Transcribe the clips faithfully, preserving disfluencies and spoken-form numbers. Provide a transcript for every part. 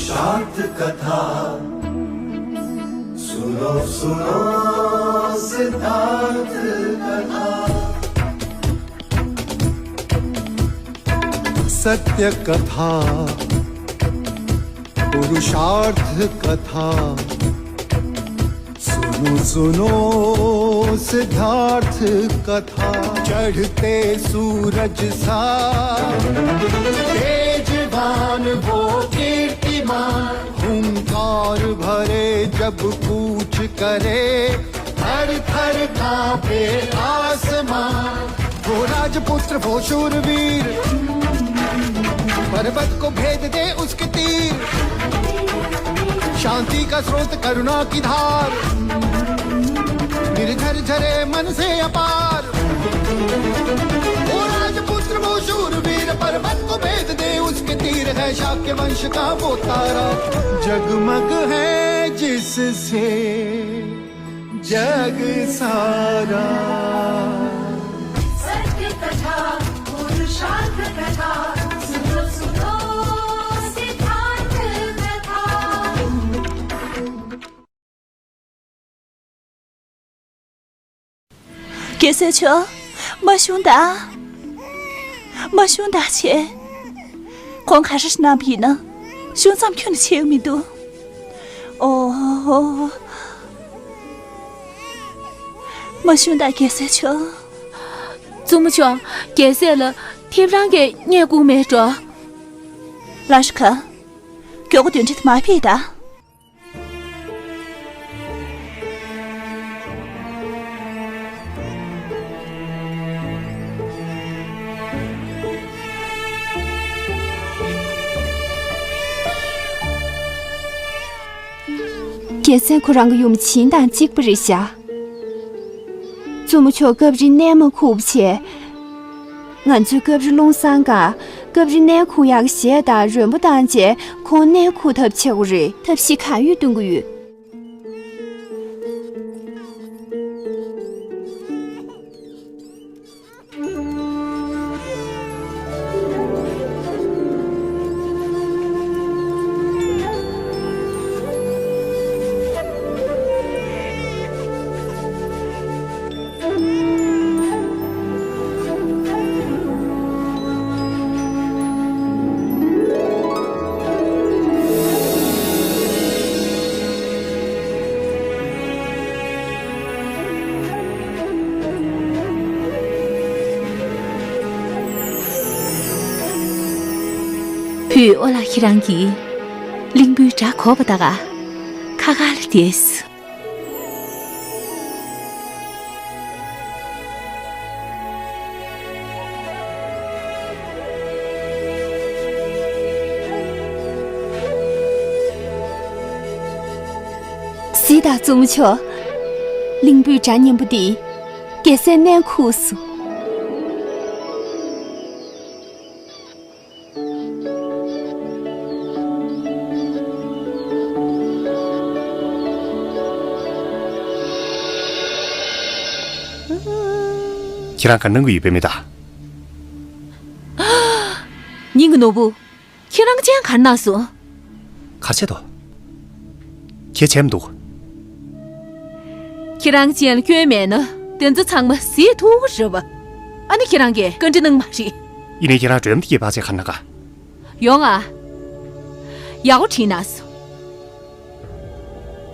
शांत कथा सुनो सुनो सिद्धार्थ कथा। सत्य कथा पुरुषार्थ कथा सुनो सुनो सिद्धार्थ कथा। चढ़ते सूरज सा तेजवान वो कीर्तिमान हुंकार भरे जब कूच करे थर थर कांपे आसमान। वो राजपुत्र वो शूरवीर पर्वत को भेद दे उसके तीर। शांति का स्रोत करुणा की धार निर्झर झरे मन से अपार। वो राजपुत्र वो शूरवीर पर्वत को भेद दे उसके तीर है शाक्य वंश का वो तारा। जगमग है जिससे जग सारा। सत्य कथा पुरुषार्थ कथा सुनो सुनो सिद्धार्थ कथा। རྒྱལ་སྲས་མཆོག་མ་ཤུང་ད། མ་ཤུང་ད་ཆེ། ཁོང་ག་རེ་གནང་བ་ཡིན་ན། ཤུང་ཙམ་ཁྱོན་ནས་ཆེ་གི་མི་འདུག་ཨོ། མ་ཤུང་ད་རྒྱལ་སྲས་མཆོག་བཙུན་མོ་མཆོག་རྒྱལ་སྲས་ལ་ཐེབས་རང་གིས་བརྙས་བསྐུར་མེད་འགྲོ། ལ་ཤུ་ཁ། མགྱོགས་པོ་དོན་འགྲིག་མ་ཕེབས་ད། རྒྱལ་མཚན་ཁོ་རང་གི་ཡུམ་བྱིན་དང་གཅིག་པ་རེད་ཤག་བཙུན་མོ་མཆོག་སྐབས་རེ་གནས་མ་ཁུག་པ་བྱས། ང་ཚོས་སྐབས་རེ་རླུང་སངས་ག་སྐབས་རེ་གནས་ཁུག་ཡག་གཞས་དང་རོལ་མོ་བཏང་བྱས་ཁོང་གནས་ཁུག་ཐབས་བྱེད་དགོས་རེད། ཐབས་ཤེས་གང་ཡོད་འདོན་གྱི་ཡོད། བུས་ཨོ་ལགས་ཁྱེད་རང་གིས་གླིང་བུའི་སྒྲ་གོ་བ་ད་ག་ཁ་ཁ་ལ་བསྡད་སོང་། གཟིགས་དང་བཙུན་མོ་མཆོག་གླིང་བུའི་སྒྲ་སྙན་པོ་འདིས་རྒྱལ་སྲས་གནས་ཁུག་སོང་། ཁྱེད་རང་ག་གནང་གི་ཡོད་པས་མེད་ད། སྙིང་གི་ནོར་བུ། ཁྱེད་རང་ཅན་ག་གནང་སོང་། ག་བྱེད་དོ། ཁྱེད་བྱས་མི་འདུག་ཁྱེད་རང་ཅན་ལ་སྐྱོན་མེད་ན་དེ་ཚོ་ཚང་མ་གཟིགས་ཐུབ་ཀྱི་རེད་བ། ཨ་ནི་ཁྱེད་རང་གིས་བཀའ་འདྲི་གནང་མ་རེད། ཡིན་ནའི་ཁྱེད་རང་སྒྲོལ་མ་དེ་སྐྱེས་པ་ཚེ་ག་གནང་ག་ཡོང་ཨ། ཡག་པོ་དྲིས་གནང་སོང་།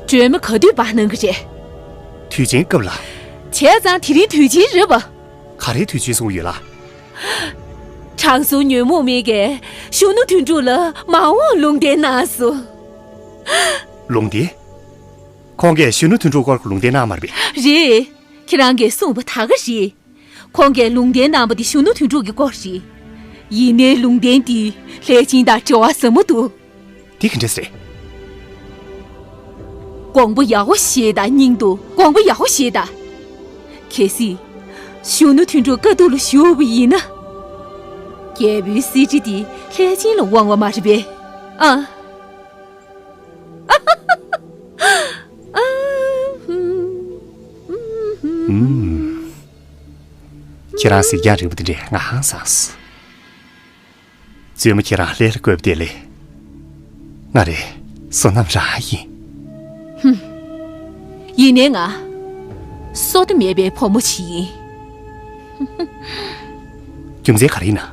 སྒྲོལ་མ་ག་དུས་པ་གནང་གི་རེད། དུས་ཆེན་སྐབས་ལ། བྱས་ཙང་དེ་རིང་དུས་ཆེན་རེད་བ། ག་རེའི་དུས་ཆེན་གསུངས་ཡོད་ལ། དྲང་སྲོང་ཉོན་མོངས་མེད་ཀྱིས་གཞོན་ནུ་དོན་གྲུབ་ལ་མ་འོངས་ལུང་བསྟན་གནང་སོང་། ལུང་བསྟན། ཁོང་གིས་གཞོན་ནུ་དོན་གྲུབ་སྐོར་གྱི་ལུང་བསྟན་གནང་མ་རེད་པས། རེད། ཁྱེད་རང་གིས་གསུངས་པ་ད་ག་རེད། ཁོང་གིས་ལུང་བསྟན་གནང་པ་དེ་གཞོན་ནུ་དོན་གྲུབ་ཀྱི་སྐོར་རེད། ཡིན་ནའི་ལུང་བསྟན་དེ་ལྷས་བྱིན་དང་འབྲེལ་བ་ཟབ་མོ་འདུག་དེ་ག་འདྲས་རེད། དགོངས་པ་ཡག་པོ་བཞེས་དང་། སྙིང་དུ་དགོངས་པ་ཡག་པོ་བཞེས་དང་། གལ་སྲིད་གཞོན་ནུ་དོན་གྲུབ་དཀའ་སྡུག་ལ་ཞུགས་པ་ཡིན་ན། རྒྱལ་པོའི་གསེར་ཁྲི་དེ་ལྷས་བྱིན་ལ་དབང་བ་མ་རེད་པས། ཨ། ཨུམ། ཁྱེད་རང་གཟིགས་རྒྱང་རིང་པོ་དེ་འདྲས་ང་ཧང་སངས་སོང་། བཙུན་མོ་ཁྱེད་རང་ལྷས་ལ་བཀོད་པ་དེ་ལས། ང་རའི་བསོད་ནམས་རང་ཡིན། ཡིན་ནའི་ང་བསོད་བདེ་མེད་པའི་བུ་མོ་ཞིག་ཡིན། རྒྱུ་མཚན་ག་རེ་ཡིན་ན།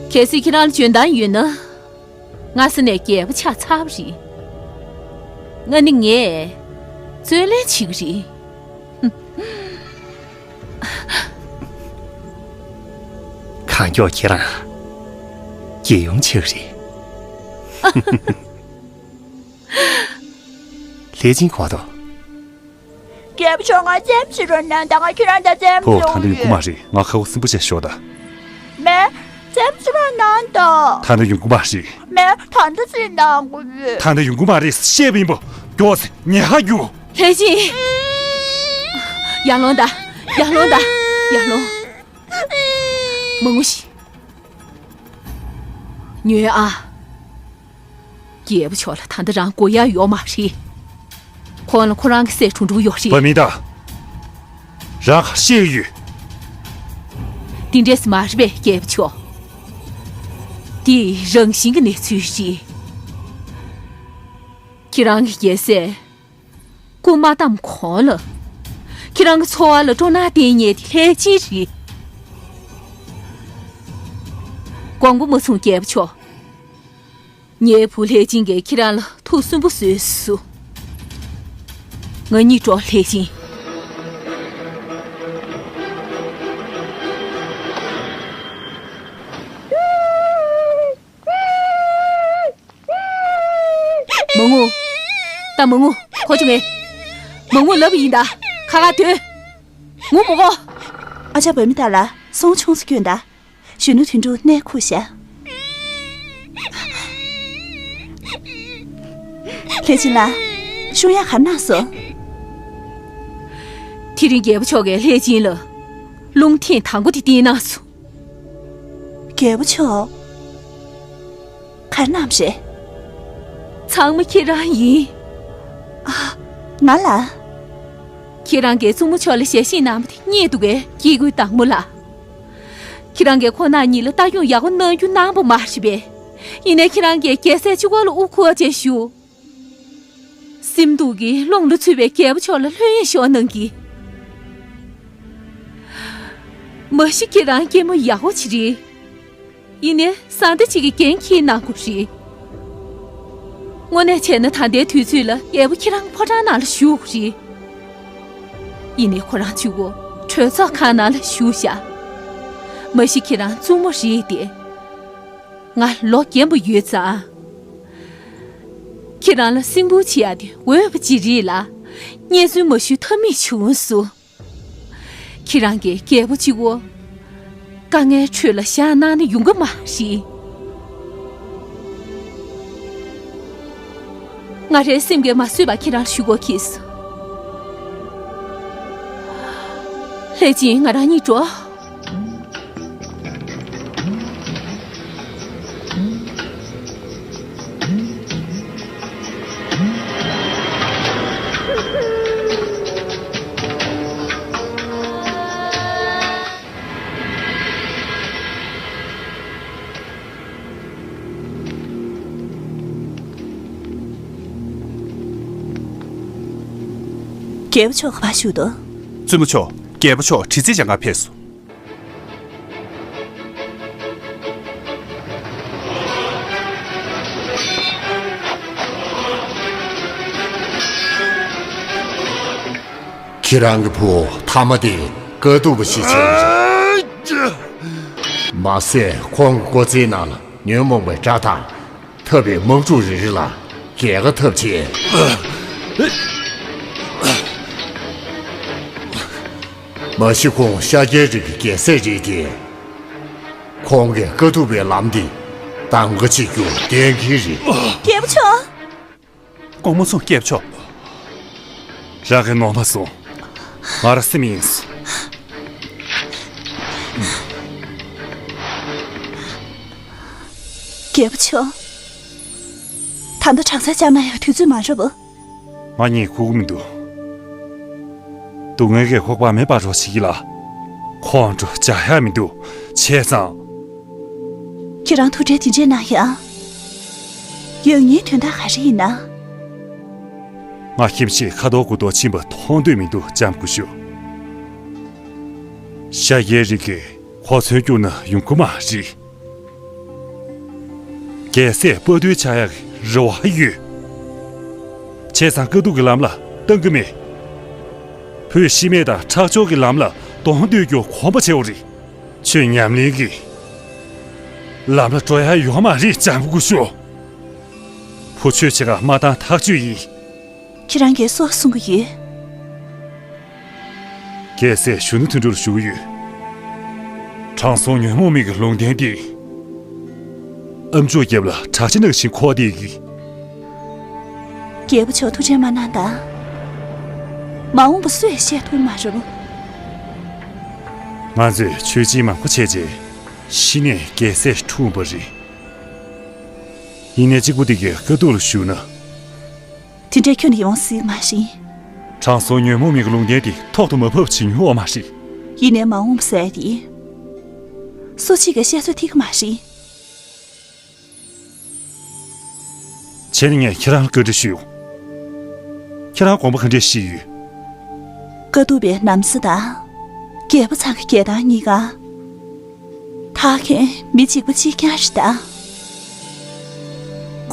གལ་སྲིད་ཁྱེད་རང་ལ་འཇོན་ཐང་ཡོད་ན། སྔ་ས་ནས་རྒྱལ་པོ་ཆགས་ཚར་བ་རེད། ང་ནི་ངས་རྩོད་ལེན་བྱེད་ཀྱི་རེད། གང་མགྱོགས་ཁྱེད་རང་རྒྱལ་ཡུམ་ཆགས་རེད། ལྷས་བྱིན་གོ་དོ། རྒྱལ་པོ་མཆོག་ང་རྩེད་མོ་རྩེ་རོགས་གནང་དང་། ང་ཁྱེད་རང་དང་རྩེད་མོ་ཕོ་ད་འདི་ཡོང་གི་མ་རེད། ང་ཁ་བོ་སིམ་པོ་བྱས་ཤོག་ད། མེ། རྩེད་མོ་རྩེ་རོགས་གནང་དང་། ད་འདི་ཡོང་གི་མ་རེད། མེ། ད་འདི་རྩེ་གནང་གི་ཡོད། ད་འདི་ཡོང་གི་མ་རེད་བཤད་པ་ཡིན་པ། མགྱོགས་སེ་ཉལ་ཧ་རྒྱུགས། ལྷས་བྱིན། ཡར་ལོངས་ད། ཡར་ལོངས་ད། ཡར་ལོངས། མ་ངུ་ཤིག་ཉོན་ཨ། རྒྱལ་པོ་མཆོག་ལ་ད་ལྟ་རང་དགོས་ཡ་ཡོད་མ་རེད། ཁོང་ལ་ཁོ་རང་གི་སྲས་དྲུང་དྲུང་ཡོད་རེད། བ་མི་ད། རང་ཁ་ཤས་ཡོད། འདི་འདྲས་མ་རེད་པས་རྒྱལ་པོ་མཆོག་འདི་རང་བཞིན་གྱི་གནས་ཚུལ་རེད། ཁྱེད་རང་གི་རྒྱལ་སྲས་སྐུ་མ་བལྟམས་གོང་ལ། ཁྱེད་རང་གི་འཚོ་བ་ལ་སྤྲོ་སྣང་བསྟན་མཁན་དེ་ལྷས་བྱིན་རེད། དགོངས་པ་མ་ཚོམས་རྒྱལ་པོ་མཆོག་ངའི་བུ་ལྷས་བྱིན་གྱིས་ཁྱེད་རང་ལ་ཐུགས་སུན་པོ་བཟོས་སོང་། ང་གཉིད་འགྲོ་ལྷས་བྱིན། མ་ངུ། ད་མ་ངུ། གོ་བྱུང་ངས། མ་ངུ་ལབ་ཡིན་ད། ཁ་ཁ་སྡོད། ངུ་མ་གོ། ཨ་ཅག་བུད་མེད་དག་ལ་སོང་ཆུང་སུ་སྐྱོན་ད། གཞོན་ནུ་དོན་གྲུབ་གནས་ཁུག་བཞག་ལྷས་བྱིན་ལགས། ཤོང་ཡག་ག་གནང་སོང་། དེ་རིང་རྒྱལ་པོ་མཆོག་གིས་ལྷས་བྱིན་ལ་རླུང་ཐེངས་དང་པོ་དེ་བསྟན་གནང་སོང་། རྒྱལ་པོ་མཆོག་ག་གནང་རེད། ཚང་མ་ཁྱེད་རང་ཡིན། ཨ། ང་ལ། ཁྱེད་རང་གིས་བཙུན་མོ་མཆོག་ལ་ཞལ་བཞེས་གནང་བ་དེ་རྙེད་འདུག་གས། སྐྱེ་དགུའི་བདག་མོ་ལགས། ཁྱེད་རང་གིས་ཁོང་རྣམ་གཉིས་ལ་ལྟ་སྐྱོང་ཡག་པོ་གནང་རྒྱུ་གནང་བ་མ་རེད་པས། ཡིན་ནའི་ཁྱེད་རང་གིས་རྒྱལ་སྲས་གཅིག་པོ་ལ་དབུ་འཁོར་བྱས་བཞུགས། སེམས་སྡུག་གི་ཀློང་ལ་ཚུད་པའི་རྒྱལ་པོ་མཆོག་ལ་ལྷོད་གཡེང་ཤོར་གནང་གི། མ་གཞི་ཁྱེད་རང་སྐྱེས་མ་ཡག་པོ་ཅིག་རེད། ཡིན་ནའི་བཟའ་ཟླ་གཅིག་གིས་འགན་འཁྱེར་གནང་དགོས་རེད། དངོས་གནས་བྱས་ན་ད་ལྟའི་དུས་ཚོད་ལ་རྒྱལ་པོ་ཁྱེད་རང་ཕོ་བྲང་ནང་ལ་བཞུགས་དགོས་རེད། ཡིན་ནའི་ཁོ་རང་གཅིག་པོ་གྲོས་ཚོགས་ཁང་ནང་ལ་བཞུགས་བཞག་མ་གཞི་ཁྱེད་རང་བཙུན་མོ་རེད་དེ། ང་ལོ་རྒན་པོ་ཡོད་ཙང་། ཁྱེད་རང་ལ་སེམས་ཁུར་བྱེད་ཡ་དེ་འོས་པ་ཅིག་རེད་ལ། སྙན་སེང་མ་ཞུས་ཐབས་མེད་བྱུང་སོང་། ཁྱེད་རང་གིས་རྒྱལ་པོ་གཅིག་པོ་དཀའ་ངལ་ཁྲོད་ལ་བཞག་གནང་ན་ཡོང་གི་མ་རེད། ང་རའི་སེམས་ཀྱིས་མ་བཟོད་པ་ཁྱེད་རང་ཞུ་དགོས་ཁེལ་སོང་། ལྷས་བྱིན། ང་རང་གཉིད་འགྲོ། རྒྱལ་པོ་མཆོག་ག་པར་བཞུགས་འདུག་བཙུན་མོ་མཆོག་རྒྱལ་པོ་མཆོག་དྲི་རྩད་བྱ་གར་ཕེབས་སོང་། ཁྱེད་རང་གི་བུ་མཐའ་མ་དེ་དཀའ་སྡུག་པ་ཞིག་བྱུང་རེད། མ་ཟད་ཁོང་གི་སྐུ་ཚེའི་ནང་ལ་ཉོན་མོངས་པའི་དགྲ་དང་། འཐབ་པའི་དམག་འཁྲུག་རེ་རེ་ལ་རྒྱལ་ཁ་ཐོབ་ཆེད། མ་གཞི་ཁོང་ཤཱཀྱའི་རིགས་ཀྱི་རྒྱལ་སྲས་རེད་དེ། ཁོང་གིས་དཀའ་ཐུབ་པའི་ལམ་འདི་གདམ་ག་བྱེད་རྒྱུ་གཏན་འཁེལ་རེད། རྒྱལ་པོ་མཆོག་དགོངས་མ་ཚོམས་རྒྱལ་པོ་མཆོག་རང་གིས་ནོར་མ་སོང་། ང་རང་སེམས་ཡེངས་སོང་། རྒྱལ་པོ་མཆོག་ད་ལྟ་དྲག་རྩལ་སྦྱང་ན་ཡང་དུས་ཚོད་མ་འགྲོ་བོ། ང་གཉིད་ཁུག་གི་མི་འདུག་སྡུག་བསྔལ་གྱི་ཁོག་པ་མེད་པ་རོ་ཞིག་ལ། ཁོང་ཁྲོ་བྱ་ཡ་མི་འདུག་བྱས་ཙང་། ཁྱེད་རང་ཐུགས་ཁྲལ་དེ་འདྲས་གནང་ཡ། ཡང་སྙིང་དོན་དག་ག་རེ་ཡིན་ན། ང་ཁྱིམ་ཆས་ཁ་དོག་དགུ་དོག་ཕྱིན་པ་མཐོང་འདོད་མི་འདུག་ལྕམ་སྐུ་ཞབས། ཤཱཀྱའི་རིགས་ཀྱིས་གོ་མཚོན་བསྐྱུར་ན་ཡོང་གི་མ་རེད། རྒྱལ་སྲས་དཔའ་རྟུལ་ཆགས་ཡག་གི་རེ་བ་ཡོད། བྱས་ཙང་དཀའ་སྡུག་གི་ལམ་ལ་བཏང་གི་མེད། བོད་ཤི་རྨས་དང་ཁྲག་སྦྱོར་གྱི་ལམ་ལ་གདོང་གཏོད་རྒྱུ་གོམས་པ་ཆེ་བ་རེད། ཁྱོད་ཉམས་ལེན་གྱི་ལམ་ལ་འགྲོ་ཡ་ཡོད་མ་རེད་ལྕམ་སྐུ་ཞབས། བུ་ཆོས་བྱེད་ག་མ་བཏང་ཐག་ཆོད་ཡིན། ཁྱེད་རང་གིས་སུ་གསུང་གི་ཡོད། རྒྱལ་སྲས་གཞོན་ནུ་དོན་གྲུབ་ལ་ཞུ་གི་ཡོད། དྲང་སྲོང་ཉོན་མོངས་མི་གི་ལུང་བསྟན་དེ། ཨ་མཆོག་རྒྱབ་ལ་བྲག་ཅ་ནག་བཞིན་འཁོར་བསྡད་ཀྱི། རྒྱལ་པོ་མཆོག་ཐུགས་ཁྲལ་མ་གནང་དང་། མ་འོངས་པ་སུས་ཤེས་ཐུབ་མ་རེད། ང་ཚོས་ཆོས་སྦྱིན་མང་པོ་བྱས་རྗེས་ཤི་ནས་རྒྱལ་སྲས་འཁྲུངས་པ་རེད། ཡིན་ནའི་གཅིག་པུ་དེ་གའི་དཀའ་སྡུག་ལ་ཞུགས་ན། དེ་འདྲའི་ཁྱོན་ནས་ཡོང་སྲིད་མ་རེད། དྲང་སྲོང་ཉོན་མོངས་མི་གི་ལུང་བསྟན་དེ་ཐོག་ཏུ་མ་བབས་བྱེད་མྱོང་བ་མ་རེད། ཡིན་ནའི་མ་འོངས་པ་ཟེར་དེ། སུ་གཅིག་གིས་བཤད་ཚོད་ཐིག་གི་མ་རེད། བྱས་ན་ངས་ཁྱེད་རང་ལ་བཀའ་འདྲི་ཞུ། ཁྱེད་རང་དགོངས་པ་ག་འདྲས་བཞེས་ཡོད། དཀའ་སྡུག་པའི་ན་བཟའ་དང་། རྒྱལ་པོ་ཚང་གི་རྒྱལ་ཐང་གཉིས་ཀ། འཐག་མཁན་མི་གཅིག་པ་གཅིག་རྐྱང་རེད་ད།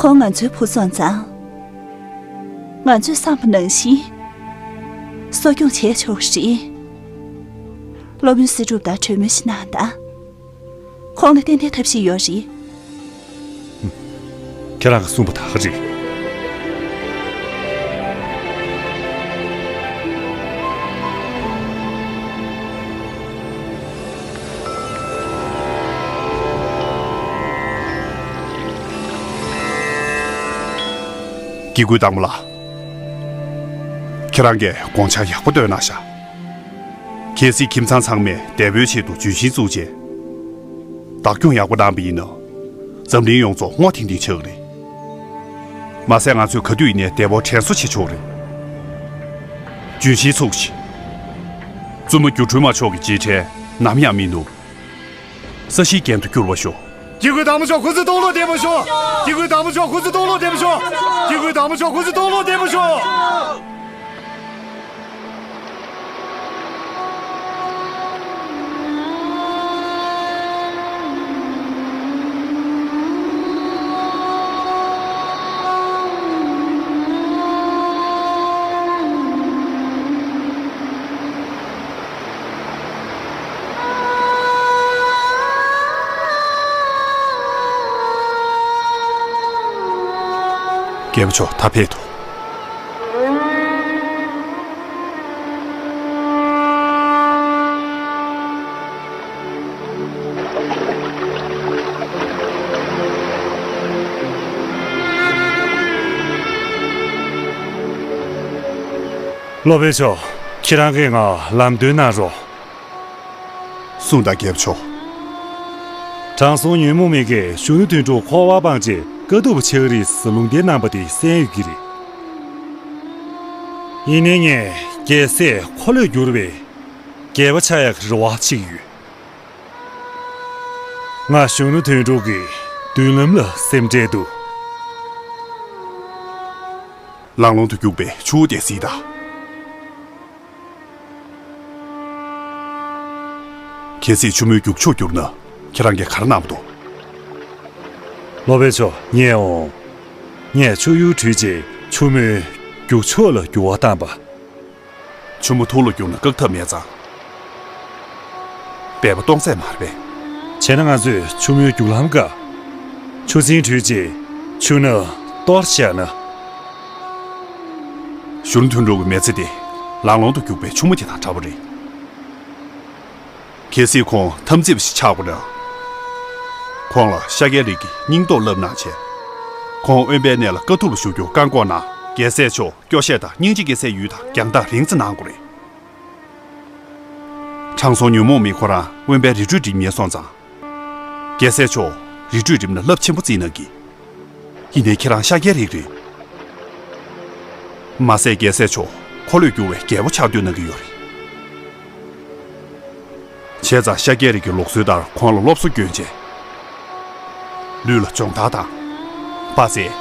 ཁོང་ང་ཚོའི་བུ་སོང་ཙང་། ང་ཚོས་བསམ་པ་ནང་བཞིན་གསོ་སྐྱོང་བྱས་ཆོག་གི་རེད། སློབ་དཔོན་སྲིད་སྒྲུབ་དང་གྲོས་མོལ་ཞིག་གནང་དང་། ཁོང་ལ་ཏན་ཏན་ཐབས་ཤེས་ཡོད་རེད། ཁྱེད་རང་གིས་གསུངས་པ་ད་ག་རེད། སྐྱེ་དགུའི་བདག་མོ་ལགས། ཁྱེད་རང་གིས་དགོངས་འཆར་ཡག་པོ་བཏོན་གནང་ཤག་གལ་སྲིད་ཁྱིམ་ཚང་ཚང་མས་འདས་པོའི་ཆེད་དུ་ལྗོན་ཤིང་བཙུགས་རྗེས། བདག་སྐྱོང་ཡག་པོ་གནང་པ་ཡིན་ན། འཛམ་གླིང་ཡོངས་རྫོགས་སྔོ་ཐིང་ཐིང་ཆགས་ཀྱི་རེད། མ་ཟད་ང་ཚོས་ག་དུས་ཡིན་ནའི་འདས་པོར་དྲན་གསོ་བྱེད་ཆོག་རེད། ལྗོན་ཤིང་ཚུགས་ཤིག་བཙུན་མོ་སྒྱུ་འཕྲུལ་མ་མཆོག་གི་རྗེས་དྲན་ནམ་ཡང་མི་ནུབ། ས་གཞིའི་རྒྱན་དུ་འགྱུར་བར་ཤོག་སྐྱེ་དགུའི་བདག་མོ་མཆོག་སྐུ་ཚེ་སྟོང་ལོག་བརྟན་པར་ཤོག་སྐྱེ་དགུའི་བདག་མོ་མཆོག་སྐུ་ཚེ་སྟོང་ལོག་བརྟན་པར་ཤོག་སྐྱེ་དགུའི་བདག་མོ་མཆོག་སྐུ་ཚེ་སྟོང་ལོག་བརྟན་པར་ཤོག་རྒྱལ་པོ་མཆོག་ད་ཕེབས་ཐུབ། སློབ་དཔོན་མཆོག་ཁྱེད་རང་གིས་ང་ལམ་སྟོན་གནང་རོགས། གསུངས་དང་རྒྱལ་པོ་མཆོག་དྲང་སྲོང་ཉོན་མོངས་མི་གིས་གཞོན་ནུ་དོན་གྲུབ་འཁོར་བ་སྤངས་རྗེས་དཀའ་སྡུག་པ་ཆགས་ཀྱི་རེད་ཟེར་ལུང་བསྟན་གནང་པ་དེ་གསན་ཡོད་ཀྱི་རེད། ཡིན་ནའི་ངས་རྒྱལ་སྲས་འཁོར་ལོས་བསྒྱུར་བའི་རྒྱལ་པོ་ཆགས་ཡག་གི་རེ་བ་བྱེད་ཀྱི་ཡོད། ང་གཞོན་ནུ་དོན་གྲུབ་ཀྱི་མདུན་ལམ་ལ་སེམས་ཁྲལ་འདུག་ལང་ལོང་དུ་རྒྱུག་པའི་ཆུ་བོ་དེ་གཟིགས་དང་། གལ་སྲིད་ཆུ་མོའི་རྒྱུག་ཕྱོགས་བསྒྱུར་ན་ཁྱེད་རང་གིས་ག་རེ་གནང་བ་འདུག་སློབ་དཔོན་མཆོག་ཉན་འོང་། ངས་ཆུ་ཡུར་བྲུས་རྗེས་ཆུ་མོའི་རྒྱུག་ཕྱོགས་ལ་འགྱུར་བ་བཏང་པ། ཆུ་མོ་ཐུར་ལ་རྒྱུག་ན་བཀག་ཐབས་མེད་ཙང་། སྦལ་པ་སྟོང་ཟད་མ་རེད་པས། བྱས་ན་ང་ཚོས་ཆུ་མོའི་རྒྱུག་ལམ་བཀག་ཆུ་སྲིན་བྲུས་རྗེས་ཆུ་སྣ་གཏོར་བཞག་ན། གཞོན་ནུ་དོན་གྲུབ་ཀྱི་མི་ཚེ་དེ་ལང་ལོང་དུ་རྒྱུག་པའི་ཆུ་མོ་དེ་དང་འདྲ་བོ་རེད། གལ་སྲིད་ཁོང་འཐབ་འཛིང་པ་ཞིག་ཆགས་པ་ན། ཁོང་ལ་ཤཱཀྱའི་རིགས་ཀྱི་སྙིང་སྟོབས་བསླབ་གནང་བྱས། ཁོང་དབེན་པའི་གནས་ལ་དཀའ་ཐུབ་ལ་བཞུགས་རྒྱུར་བཀག་འགོག་གནང་། རྒྱལ་སྲས་མཆོག་སྐྱོ་ཤས་དང་སྙིང་རྗེ་སྐྱེ་སའི་ཡུལ་དང་རྒྱང་ཐག་རིང་ཙམ་གནང་དགོས་རེད། དྲང་སྲོང་ཉོན་མོངས་མི་ཁོ་རང་དབེན་པའི་རི་ཁྲོད་འགྲིམ་ཉེན་སོང་ཙང་། རྒྱལ་སྲས་མཆོག་རི་ཁྲོད་འགྲིམ་ན་རླབས་ཆེན་པོ་བརྩིས་གནང་གི། ཡིན་ནའི་ཁྱེད་རང་ཤཱཀྱའི་རིགས་རེད། མ་ཟད་རྒྱལ་སྲས་མཆོག་འཁོར་ལོས་བསྒྱུར་བའི་རྒྱལ་པོ་ཆགས་འདོད་གནང་གི་ཡོད་རེད། བྱས་ཙང་ཤཱཀྱའི་རིགས་ཀྱི་ལུགས་སྲོལ་ལྟར་ཁོང་ལ་སློབ་གསོ་སྐྱོན་བྱས། ལུས་ལ་སྦྱོང་བརྡར་དང་། དཔའ་རྩལ།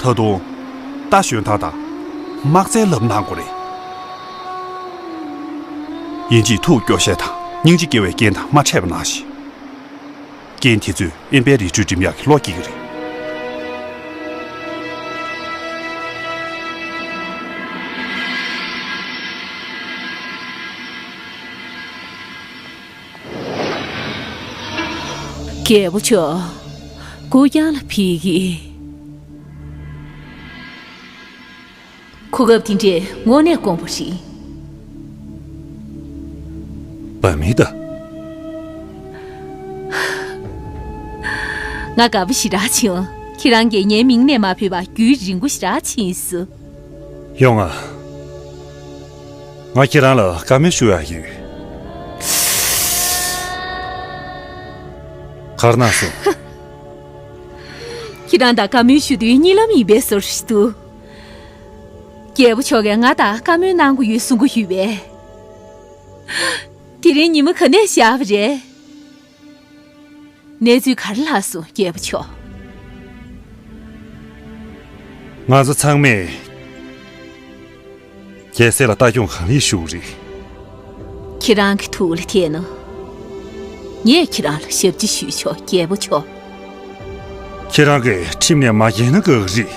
ད་དུང་རྟ་ཞོན་སྟངས་དང་དམག་རྩལ་ལབ་གནང་དགོས་རེད། ཡིན་གཅིག་ཐུགས་སྐྱོ་ཤས་དང་སྙིང་རྗེ་སྐྱེ་བའི་རྐྱེན་དང་མ་འཕྲད་པ་ནང་བཞིན། རྐྱེན་དེ་ཚོས་དབེན་པའི་རི་ཁྲོད་འགྲིམ་ཡག་གི་བློ་སྐྱེ་གི་རེད། རྒྱལ་པོ་མཆོག་སྐུ་རྐྱང་ལ་ཕེབས་ཀྱི། གོ་སྐབས་དེ་འདྲས་དངོས་གནས་དཀོན་པོ་རེད། བ་མི་ད། ང་དགའ་པོ་ཞེ་དྲག་བྱུང་། ཁྱེད་རང་གིས་ངའི་མིང་ནས་མ་ཕེབས་པ་རྒྱུན་རིང་པོ་ཞེ་དྲག་ཕྱིན་སོང་། ཡོང་ང་། ང་ཁྱེད་རང་ལ་བཀའ་མོལ་ཞུ་ཡག་ཡོད། ག་རེ་གནང་སོང་། ཁྱེད་རང་དང་བཀའ་མོལ་ཞུ་དུས་གཉིད་ལམ་ཡིན་པའི་བཟོ་འདྲ་ཞིག་འདུག་རྒྱལ་པོ་མཆོག་གིས་ང་དང་བཀའ་མོལ་གནང་གི་ཡོད་གསུང་གི་ཡོད་པས། དེ་རིང་ཉི་མ་ག་ནས་ཤར་བ་རེད། གནས་ཚུལ་ག་རེ་ལྷག་སོང་རྒྱལ་པོ་མཆོག་ང་ཚོ་ཚང་མས་རྒྱལ་སྲས་ལ་ལྟ་སྐྱོང་གང་ལེགས་ཞུ་གི་རེད། ཁྱེད་རང་གི་ཐུགས་ལ་ཐེག་ན། ངས་ཁྱེད་རང་ལ་ཞབས་ཕྱི་ཞུས་ཆོག་རྒྱལ་པོ་མཆོག་ཁྱེད་རང་གིས་ཁྲིམས་ནས་མ་འགལ་ན་དགའ་གི་རེད།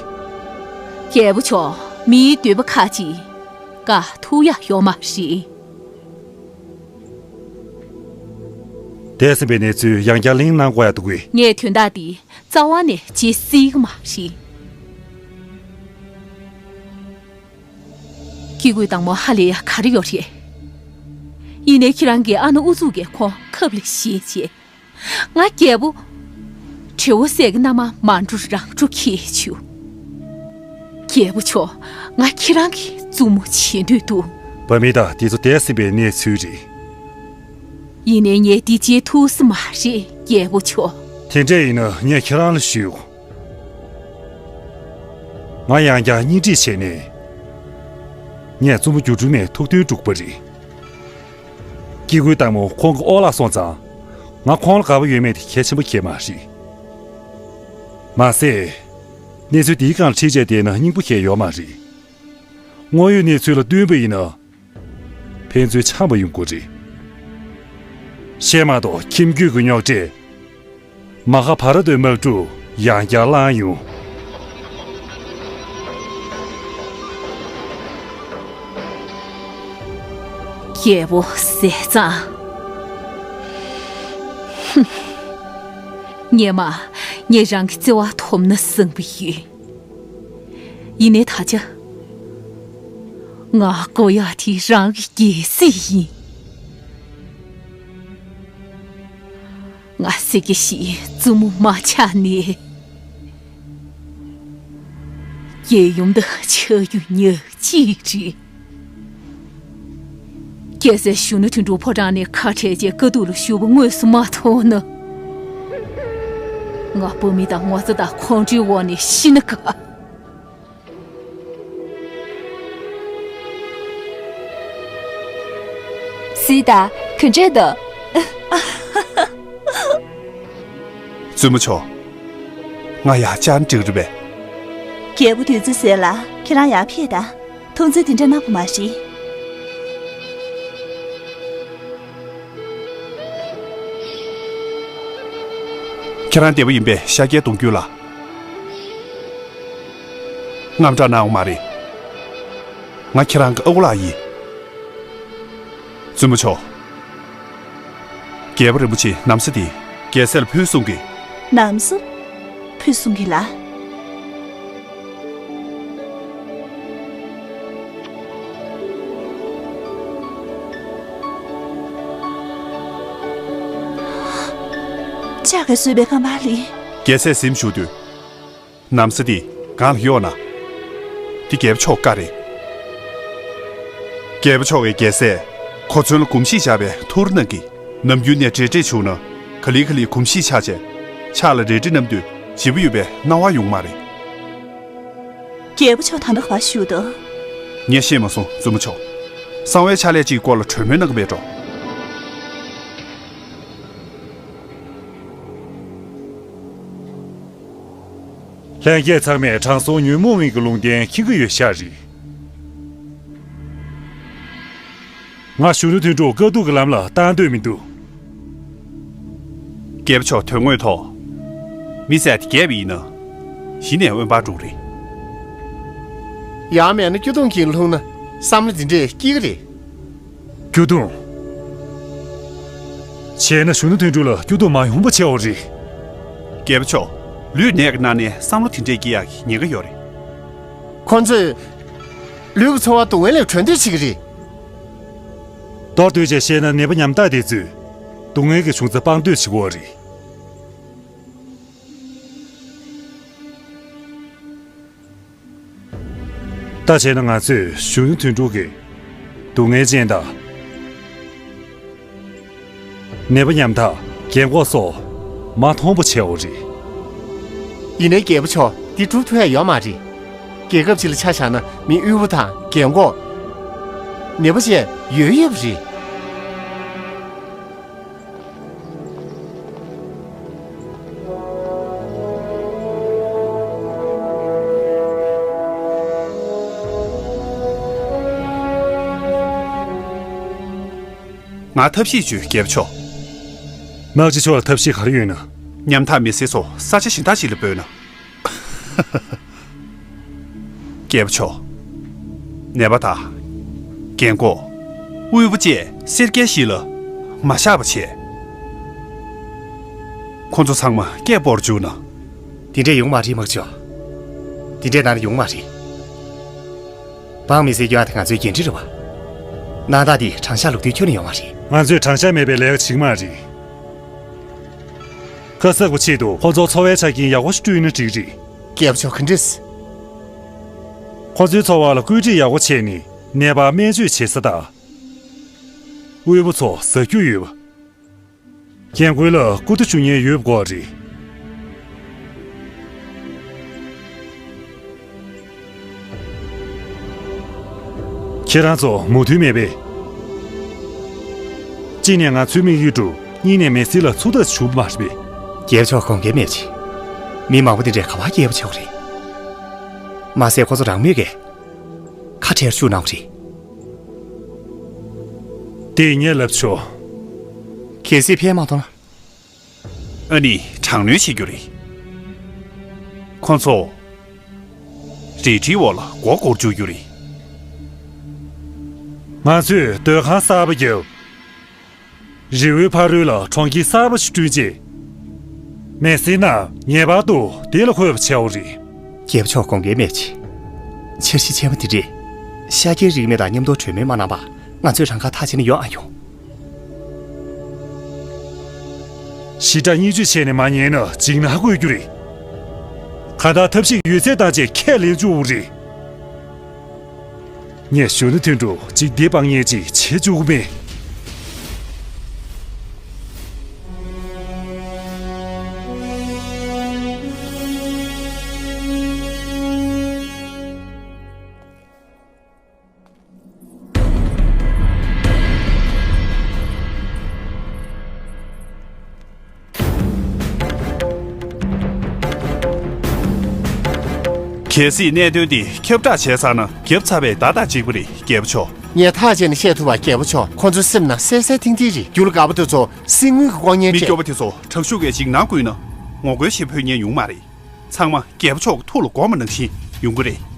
རྒྱལ་པོ་མཆོག་མིའི་འདོད་པ་ཁ་ཅིག་བཀག་ཐུབ་ཡག་ཡོད་མ་རེད། འདས་ཟིན་པའི་གནས་ཚུལ་ཡང་བསྐྱར་གླེང་གནང་དགོས་ཡག་འདུག་གས། ངས་དོན་དག་འདི་རྩ་བ་ནས་བརྗེད་སྲིད་ཀྱི་མ་རེད། སྐྱེ་དགུའི་སྟག་མོ་ཧ་ལས་ཡག་ག་རེ་ཡོད་རེད། ཡིན་ནའི་ཁྱེད་རང་གིས་ཨ་ནུ་ཨུ་ཚུགས་ཀྱིས་ཁོང་ཁབ་ལ་བཞེས་བྱས། ང་རྒྱལ་པོ། བྲེ་བོ་སྲས་ཀྱི་མནའ་མ་མ་འགྲོ་རང་འགྲོ་ཁྱེད་ཆུ། རྒྱལ་པོ་མཆོག་ང་ཁྱེད་རང་གི་བཙུན་མོ་བྱེད་འདོད་འདུག་བ་མི་དང་དེ་ཚོ་འདས་ཟིན་པའི་གནས་ཚུལ་རེད། ཡིན་ནའི་ངས་འདི་བྱེད་ཐུབ་ས་མ་རེད་རྒྱལ་པོ་མཆོག་དེ་འདྲ་ཡིན་ན་ངས་ཁྱེད་རང་ལ་ཞུ། ང་ཡང་བསྐྱར་གཉེན་སྒྲིག་བྱས་ནས། ངས་བཙུན་མོ་སྒྱུ་འཕྲུལ་མའི་ཐུགས་འདུན་སྒྲུབ་པ་རེད། སྐྱེ་དགུའི་སྟག་མོ་ཁོང་གི་འོག་ལ་སོང་ཙང་། ང་ཁོང་ལ་དགའ་པོ་ཡོད་མེད་དེ་གལ་ཆེན་པོ་ཁེལ་མ་རེད། མ་ཟད། གནས་ཚུལ་འདིའི་སྒང་ལ་ཁྲིད་བྱས་བསྡད་ན་སྙིང་པོ་ཞིག་ཡོད་མ་རེད། དངོས་ཡོད་གནས་ཚུལ་ལ་བསྟུན་པ་ཡིན་ན། ཕན་ཚུན་འཆམ་པ་ཡོང་གི་རེད། བཤད་མ་གཏོགས་ཁྱིམ་རྒྱུད་ཀྱི་རྙོག་དྲ། མ་ཧཱ་བྷ་ར་ཏའི་དམག་འཁྲུག་ཡང་བསྐྱར་ལངས་ཡོང་། རྒྱལ་པོ་ཟས་གཙང་། ཧུམ། སྔོན་མ་ངས་རང་གི་བརྩེ་བ་ཐོབ་ན་བསམ་གྱི་ཡོད། ཡིན་ནའི་ད་ཆ། ང་དགོས་ཡག་དེ་རང་གི་རྒྱལ་སྲིད་ཡིན། ང་སེར་སྐྱ་ཞིག་བཙུན་མོ་མ་ཆགས་ནས། རྒྱལ་ཡུམ་དང་ཆགས་རྒྱུ་ཉག་གཅིག་རེད། རྒྱལ་སྲས་གཞོན་ནུ་དོན་གྲུབ་ཕོ་བྲང་ནས་ཁ་བྲལ་རྗེས་དཀའ་སྡུག་ལ་ཞུགས་པ་དངོས་སུ་མ་མཐོང་ན། ང་བུད་མེད་དང་ངོ་ཚ་དང་ཁོང་ཁྲོའི་འོག་ནས་ཤི་ན་དགའ། སི་ཏཱ། ག་འདྲས་འདུག་བཙུན་མོ་མཆོག་ང་ཡར་བཅར་འགྲིག་རེད་པས། རྒྱལ་པོ་དུས་ཚོད་ཟད་ལ་ཁྱེད་རང་ཡར་ཕེབས་དང་། ཐུགས་འཚེར་དེ་འདྲ་གནང་དགོས་མ་རེད། ཁྱེད་རང་བདེ་པོ་ཡིན་པས་ཤཱཀྱའི་གདུང་རྒྱུད་ལ། དངངས་སྐྲག་གནང་དགོས་མ་རེད། ང་ཁྱེད་རང་གི་ཨ་ཁུ་ལགས་ཡིན། བཙུན་མོ་མཆོག་རྒྱལ་པོ་རིན་པོ་ཆེས་ན་བཟའ་འདི་རྒྱལ་སྲས་ལ་ཕུལ་གསུང་གི། ན་བཟའ་ཕུལ་གསུང་གི་ལགས། ལྕགས་ཀྱིས་བཟོས་པའི་ཁ་པར་ལི། རྒྱལ་སྲས་གཟིམ་བཞུགས་དུས། ན་བཟའ་འདི་སྒང་ལ་གཡོགས་ན། འདི་རྒྱལ་པོ་མཆོག་བཀའ་རེད། རྒྱལ་པོ་མཆོག་གིས་རྒྱལ་སྲས་གོ་མཚོན་ལ་གོམས་གཤིས་བཞག་པའི་ཐུགས་གནང་གིས། ནམ་རྒྱུན་ནས་འབྲེལ་འདྲིས་བྱུང་ན། ག་ལེ་ག་ལེ་གོམས་གཤིས་ཆགས་བྱས། ཕྱག་ལ་རལ་གྲི་བསྣམས་དུས་བརྗེ་པོ་ཡོད་པའི་སྣང་བ་ཡོང་མ་རེད། རྒྱལ་པོ་མཆོག་ད་ལྟ་ག་པར་བཞུགས་འདུག་ངས་ཤེས་མ་སོང་བཙུན་མོ་མཆོག་གསང་བའི་ཕྱག་ལས་ཅིག་སྐོར་ལ་གྲོས་མོལ་གནང་གི་མེད་འགྲོ། ལྷན་རྒྱས་ཚང་མས་དྲང་སྲོང་ཉོན་མོངས་མིན་གྱི་ལུང་བསྟན་མཁྱེན་གྱི་ཡོད་ཤག་རེད། ང་གཞོན་ནུ་དོན་གྲུབ་དཀའ་སྡུག་གི་ལམ་ལ་བཏང་འདོད་མི་འདུག་རྒྱལ་པོ་མཆོག་དོན་དངོས་ཐོག་མི་ཟེར་དེ་རྒྱལ་བ་ཡིན་ན་གཞི་ནས་དབེན་པར་འགྲོ་གི་རེད། ཡང་མེད་ན་སྐྱོ་གདུང་གིས་ལྷུང་ན་བསམ་བློ་འདི་འདྲས་སྐྱེ་གི་རེད། སྐྱོ་གདུང་། བྱས་ན་གཞོན་ནུ་དོན་གྲུབ་ལ་སྐྱོ་གདུང་མ་ཡོང་པ་བྱེད་འོ་རེད། རྒྱལ་པོ་མཆོག་ལུས་ནད་ཀྱི་སྣ་ནས་བསམ་བློ་དེ་འདྲས་སྐྱེ་ཡག་གི་ཉེན་ཁ་ཡོད་རེད། ཁོ་ཚོས་ལུས་ཀྱི་ཚོར་བ་སྡུག་བསྔལ་ལས་གྲོལ་འདོད་བྱེད་ཀྱི་རེད། མདོར་བསྡུས་བྱས་བཤད་ན་ནད་པ་ཉམ་ཐག་དེ་ཚོས་སྡུག་བསྔལ་གྱི་བྱུང་རྩ་སྤང་འདོད་བྱེད་ཀྱི་ཡོད་རེད། ད་བྱས་ན་ང་ཚོས་གཞོན་ནུ་དོན་གྲུབ་ཀྱི་སྡུག་བསྔལ་ཅན་དང་། ནད་པ་ཉམ་ཐག་རྒན་གོག་སོགས་མ་མཐོང་པོ་བྱེད་འོ་རེད། ཡིན་ནའི་རྒྱལ་པོ་མཆོག་འདི་སྒྲུབ་ཐུབ་ཡ་ཡོད་མ་རེད། རྒྱལ་ཁབ་ཅིག་ལ་ཆ་བཞག་ན་མི་དབུལ་པོ་དང་རྒན་གོག་ནད་པ་བཅས་ཡོད་ཡོད་པ་རེད། ང་ཐབས་ཤེས་བྱོས་རྒྱལ་པོ་མཆོག་དམག་སྤྱི་མཆོག་ལ་ཐབས་ཤེས་ག་རེ་ཡོད་ན། ཉམ་ཐག་མི་སེར་ཚོ་ས་ཆ་གཞན་དག་ཅིག་ལ་སྤོས་ན། རྒྱལ་པོ་མཆོག་ནད་པ་དང་། རྒན་གོག་དབུལ་པོ་བཅས་སེར་སྐྱ་ཞིག་ལ་མ་བཞག་པ་བྱས། ཁོ་ཚོ་ཚང་མ་སྐད་སྤོར་བཅུག་ན། དེ་འདྲས་ཡོང་མ་རེད་དམག་སྤྱི་མཆོག་དེ་འདྲས་ན་ཡོང་མ་རེད། འབངས་མི་སེར་སྐྱོ་བ་དེ་ང་ཚོའི་འགན་འཁྲི་རེད་བ། གནང་སྟངས་དེ་དྲང་གཞག་ལུགས་མཐུན་ཁྱོན་ནས་ཡོང་བ་རེད། ང་ཚོས་དྲང་གཞག་མེད་པའི་ལས་ཀ་བྱེད་ཀྱི་མ་རེད། ཁ་གསབ་ཀྱི་ཆེད་དུ་ཁོ་ཚོར་འཚོ་བའི་ཆ་རྐྱེན་ཡག་པོ་ཞིག་བསྐྲུན་ན་འགྲིག་རེད། རྒྱལ་པོ་མཆོག་ག་འདྲས། ཁོ་ཚོའི་འཚོ་བ་ལ་བཀོད་སྒྲིག་ཡག་པོ་བྱས་ནས་ནད་པར་སྨན་བཅོས་བྱེད་ས་དང་། དབུལ་པོ་ཚོ་ཟ་རྒྱུ་ཡོད་པ། རྒན་རྒོན་ལ་སྐུ་ཐོག་བཅུག་མཁན་ཡོད་དགོས་རེད། ཁྱེད་རང་ཚོ་མོས་མཐུན་མེད་པས། གཅིག་ནས་ང་ཚོའི་དམིགས་ཡུལ་འགྲུབ། གཉིས་ནས་མི་སེར་ལ་ཚུགས་ཐུབ་པ་བྱུང་བ་མ་རེད་པས། རྒྱལ་པོ་མཆོག་དགོངས་འགལ་མེད་ཅིང་། མི་མང་པོ་འདི་འདྲས་ག་པར་སྐྱེལ་བ་ཆོག་རེད། མ་ཟད་ཁོ་ཚོ་རང་མོས་ཀྱིས་ཁ་བྲལ་བཅུག་གནང་བ་རེད། དེ་ངས་ལབ་ཆོག་གལ་སྲིད་ཕན་མ་ཐོགས་ན། ཨ་ནི་དྲག་གནོན་བྱེད་རྒྱུ་རེད། ཁོ་ཚོ་རལ་གྲིའི་འོག་ལ་མགོ་སྐོར་བཅུག་རྒྱུ་རེད། ང་ཚོས་སྡོད་ཁང་གསར་པ་བརྒྱབ། རི་བོའི་ཕ་རོལ་ལ་གྲོང་ཁྱེར་གསར་པ་ཞིག་བསྐྲུན་རྗེས། མི་སེར་རྣམས་ངེས་པར་དུ་དེ་ལ་འཁོད་པ་བྱའོ་རེད། རྒྱལ་པོ་མཆོག་དགོངས་འགལ་མེད་ཅིང་། འཆར་གཞི་ཆེན་པོ་འདི་འདྲས་ཤཱཀྱའི་རིས་མེད་དང་མཉམ་དུ་གྲོས་མོལ་མ་གནང་བར་ང་ཚོས་རང་ཁ་ཐག་བཅད་ནས་ཡོང་ཨ་ཡོང་། ཞི་དྲག་བརྙས་བཅོས་བྱས་ནས་མ་ཉན་ན་འཇིགས་སྣང་འགོས་རྒྱུ་རེད། གང་ལྟར་ཐབས་ཤེས་ཡོད་ཚད་བཏང་བྱས་ཁས་ལེན་བཅུག་རེད། ངས་གཞོན་ནུ་དོན་གྲུབ་ཅིག་བདེ་དཔང་ངེས་ཅིག་བྱེད་བཅུག་མེད། གལ་སྲིད་གནད་དོན་འདི་ཁྱབ་བསྒྲགས་བྱས་ཚར་ན་བརྒྱབ་ཚར་བའི་བརྡ་དང་གཅིག་པ་རེད། རྒྱལ་པོ་མཆོག་ངས་ཐག་བཅད་ནས་བཤད་ཐུབ་པ། རྒྱལ་པོ་མཆོག་ཁོ་ཚོའི་སེམས་ནང་གསལ་གསལ་ཐིང་ཐིང་རེད། རྒྱུ་ལ་དགའ་པོ་དེ་ཚོ་སེམས་ངན་གྱི་ལྐོག་རྔན་མི་སྤྲད། སྐྱོ་པོ་དེ་ཚོ་དྲག་ཤུགས་ཀྱིས་འཇིགས་སྣང་བསྐུལ་ན་ངོ་རྒོལ་ཞིག་ཕོད་མཁན་ཡོང་མ་རེད། ཚང་མ་རྒྱལ་པོ་མཆོག་གི་ཐུགས་ལ་དགོངས་པ་ནང་བཞིན་ཡོང་གི་རེད།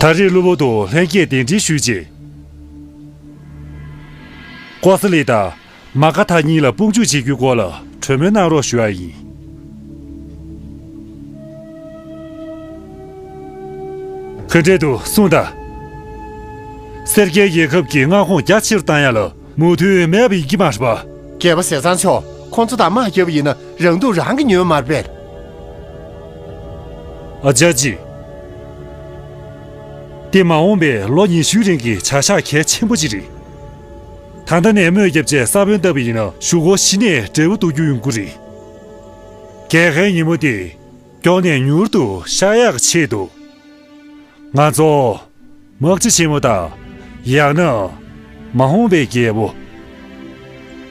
ད་རེས་གློ་བུར་དུ་ལྷན་རྒྱས་གདན་འདྲེན་ཞུས་རྗེས། ཀོ་ས་ལི་དང་མ་ཀ་ཐ་གཉིས་ལ་དཔུང་འཇུག་བྱེད་རྒྱུའི་སྐོར་ལ་གྲོས་མོལ་གནང་རོགས་ཞུ་བ་ཡིན། ག་འདྲས་འདུག་གསུངས་དང་། སེར་སྐྱའི་རྒྱལ་ཁབ་ཀྱི་མངའ་ཁོངས་རྒྱ་ཆེ་རུ་བཏང་ཡ་ལ་མོས་མཐུན་མེད་པ་ཡིན་གྱི་མ་རེད་པ། རྒྱལ་པོ་ཟས་གཙང་མཆོག་ཁོང་ཚོ་དང་དམག་རྒྱབ་པ་ཡིན་ན་རང་སྡུག་རང་གིས་ཉོས་མ་རེད་པས། ཨ་ཅག་ཅིག་དེ་མ་འོངས་པའི་ལོ་ཉི་ཤུའི་རིང་གི་བྱ་གཞག་གལ་ཆེན་པོ་ཅིག་རེད། ད་ལྟ་ནས་དམོད་བརྒྱབ་རྗེས་ས་བོན་བཏབ་པ་ཡིན་ན་གཞུག་གུ་གཞི་ནས་འབྲས་བུ་ཐོན་རྒྱུ་ཡོང་གི་རེད། རྒྱལ་ཁའི་ཉིན་མོ་དེ་མགྱོགས་ནས་མྱུར་དུ་ཤར་ཡག་ཆེད་དུ། ང་ཚོ་དམག་སྤྱི་ཆེན་མོ་དང་། ཡང་ན། མ་འོངས་པའི་རྒྱལ་པོ།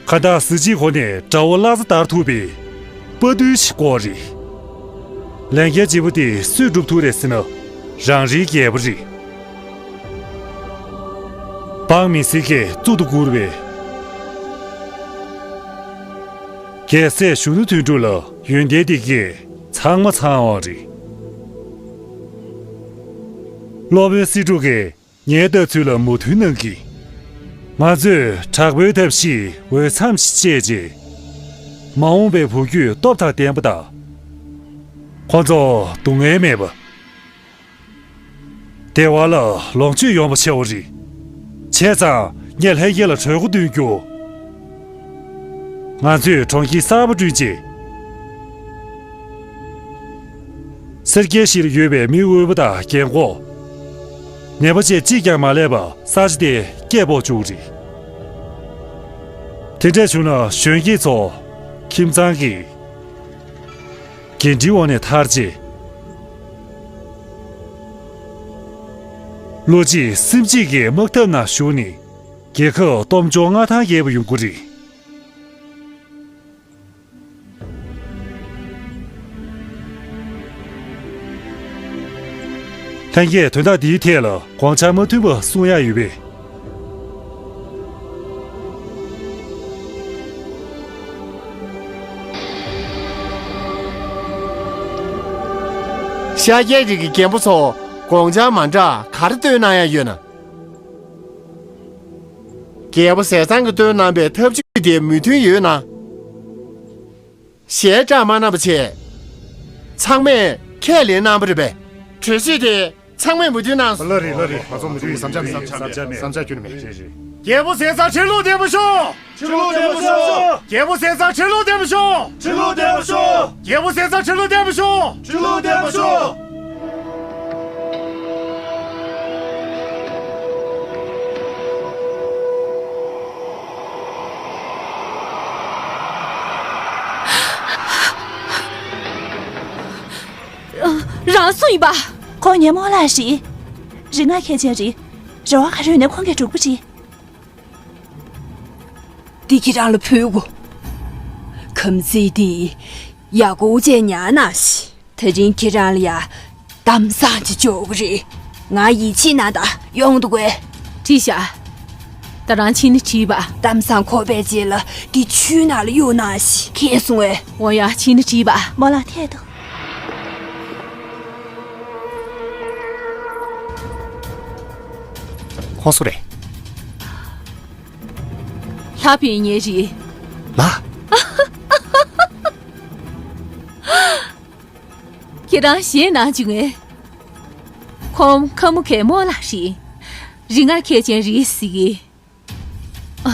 ཁ་བཏགས་གཟི་བརྗིད་སྒོ་ནས་དགྲ་བོ་བླ་གཟའ་བདར་ཐུབ་པའི་དཔའ་རྟུལ་ཞིག་དགོས་རེད། ལས་འགན་ལྗིད་པོ་དེ་སུས་སྒྲུབ་ཐུབ་རེད་ཟེར་ན། རང་རེའི་རྒྱལ་པོ་རེད། འབངས་མི་སེར་གྱིས་གཙུག་ཏུ་བཀུར་བའི་རྒྱལ་སྲས་གཞོན་ནུ་དོན་གྲུབ་ལ་ཡོན་ཏན་འདི་གས་ཚང་མ་ཚང་བ་རེད། སློབ་དཔོན་སྲིད་སྒྲུབ་ཀྱིས་ངའི་ལྟ་ཚུལ་ལ་མོས་མཐུན་གནང་གིས། ང་ཚོས་དྲག་པོའི་ཐབས་ཤེས་འོས་འཚམ་ཞིག་སྤྱད་རྗེས། མ་འོངས་པའི་བུ་རྒྱུད་སྟོབས་དང་ལྡན་པ་དང་། ཁོ་ཚོ་སྡུག་བསྔལ་མེད་པ། བདེ་བ་ལ་ལོངས་སྤྱོད་ཡོང་བ་བྱེད་པ་རེད། བྱས་ཙང་ངས་ལྷན་རྒྱས་ལ་གྲོས་འགོ་འདོན་རྒྱུ། ང་ཚོས་གྲོང་ཁྱེར་གསར་པ་བསྐྲུན་རྗེས། སེར་སྐྱའི་གཞིས་ལ་ཡོད་པའི་མི་དབུལ་པོ་དང་རྒན་འཁོགས། ནད་པ་བཅས་གཅིག་ཀྱང་མ་ལས་པར་ས་ཆ་དེ་སྐྱེས་ཕོག་བཅུག་རེད། དེ་འདྲ་བྱུང་ན་གཞོན་སྐྱེས་ཚོ་ཁྱིམ་ཚང་གི་འགན་འཁྲིའི་འོག་ནས་ཐར་རྗེས། བློ་གཅིག་སེམས་གཅིག་གིས་དམག་འཐབ་ནང་ཞུགས་ནས་རྒྱལ་ཁབ་སྟོབས་འབྱོར་མངའ་ཐང་རྒྱས་པ་ཡོང་གི་རེད། ལྷན་རྒྱས་དོན་དག་འདིའི་ཐད་ལ་དགོངས་འཆར་མ་མཐུན་པ་གསུང་ཡག་ཡོད་པས། ཤཱཀྱའི་རིགས་ཀྱི་རྒན་པོ་ཚོ་དགོངས་འཆར་མ་འདྲ་ག་རེ་བཏོན་གནང་ཡག་ཡོད་ན། རྒྱལ་པོ་ཟས་གཙང་གིས་བཏོན་གནང་པའི་ཐབས་ཇུས་དེ་མོས་མཐུན་ཡོད་ན། ཞལ་བཀྲ་མ་གནང་བ་བྱས། ཚང་མས་ཁས་ལེན་གནང་བ་རེད་པས། གྲོས་གཞི་དེ་ཚང་མས་མོས་མཐུན་གནང་སོང་། ལགས་རེད། ལགས་རེད། ང་ཚོ་མོས་མཐུན་ཡིན། བསམ་འཆར་མེད། བསམ་འཆར་མེད། བསམ་འཆར་ཁྱོན་ནས་མེད། རེད་རེད། རྒྱལ་པོ་ཟས་གཙང་ཁྲི་ལོར་བདེ་པོ་ཤོག་ཁྲི་ལོར་བདེ་པོ་ཤོག་རྒྱལ་པོ་ཟས་གཙང་ཁྲི་ལོར་བདེ་པོ་ཤོག་ཁྲི་ལོར་བདེ་པོ་ཤོག་རྒྱལ་པོ་ཟས་གཙང་ཁྲི་ལོར་བདེ་པོ་ཤོག་ཁྲི་ལོར་བདེ་པོ་ཤོག་རང་སུ་ཡིན་པ། ཁོང་ངའི་རྨོ་ལགས་རེད། རིག་སྔགས་མཁས་ཅན་རེད། རེ་བ་ག་རེ་ཡོད་ནའི་ཁོང་གིས་སྒྲུབ་ཀྱི་རེད། འདི་ཁྱེད་རང་ལ་ཕུལ་གོ། ཁམ་ཚིག་འདི་ཡག་པོ་བྱས་ཉར་གནང་ཞིག་དེ་རིང་ཁྱེད་རང་ལ་ཡ་གཏམ་བཟང་ཅིག་འབྱོར་གི་རེད། ང་ཡིད་ཆེས་གནང་དང་ཡོང་འདུག་གས། བྲིས་ཤག་ད་རང་ཕྱིན་ནས་བྲིས་པ། གཏམ་བཟང་གོ་བའི་རྗེས་ལ་འདི་ཆུའི་ནང་ལ་གཡུག་གནང་ཞིག་ཁེལ་སོང་བས། འོ་ཡ་ཕྱིན་ནས་བྲིས་པ། རྨོ་ལགས་འཐད་དོ། ཁོང་སུ་རེད། ལྷ་ཕན་ཉེ་རེད། ལ། ཁྱེད་རང་ཞེད་སྣང་བྱུང་ངས། ཁོང་ཁ་མོ་གད་མོ་ལ་ཧྲི། རིག་སྔགས་མཁས་ཅན་རེད་ཟེར་གི། ཨ།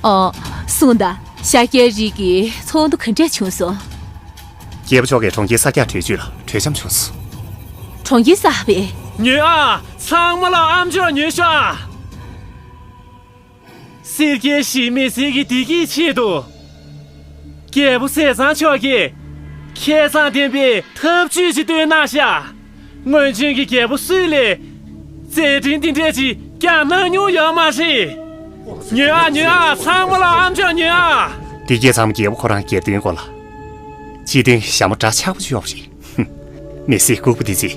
ཨ། གསུངས་དང་། ཤཱཀྱའི་རིགས་ཀྱི་ཚོགས་འདུ་ག་འདྲས་བྱུང་སོང་། རྒྱལ་པོ་མཆོག་གིས་གྲོང་ཁྱེར་གསར་རྒྱག་གྲོས་ཆོད་ལ་གྲོས་འཆམ་བྱུང་སོང་། གྲོང་ཁྱེར་གསར་པས། ཉོན་ཨ། ཚང་མ་ལ་ཨ་མཆོག་ཉོན་ཤག་སེར་སྐྱའི་གཞིས་མི་སེར་གྱི་བདེ་སྐྱིད་ཆེད་དུ། རྒྱལ་པོ་ཟས་གཙང་མཆོག་གིས་ཁེ་བཟང་ལྡན་པའི་ཐབས་ཇུས་ཤིག་བཏོན་གནང་ཤག་སྔོན་བྱོན་གྱི་རྒྱལ་པོ་སུ་ལས་མཛད་འཕྲིན་འདི་འདྲས་ཅིག་བསྐྱངས་གནང་མྱོང་ཡོད་མ་རེད། ཉོན་ཨ། ཉོན་ཨ། ཚང་མ་ལ་ཨ་མཆོག་ཉོན་ཨ། འདི་སྐད་ཚང་མ་རྒྱལ་པོ་ཁོ་རང་སྒེར་དོན་སྐོར་ལ། སྤྱི་དོན་ཞྭ་མོ་འདྲ་ཆགས་པོ་ཅིག་ཡོད་རེད། མི་སེར་ལྐུགས་པ་འདི་ཚོས་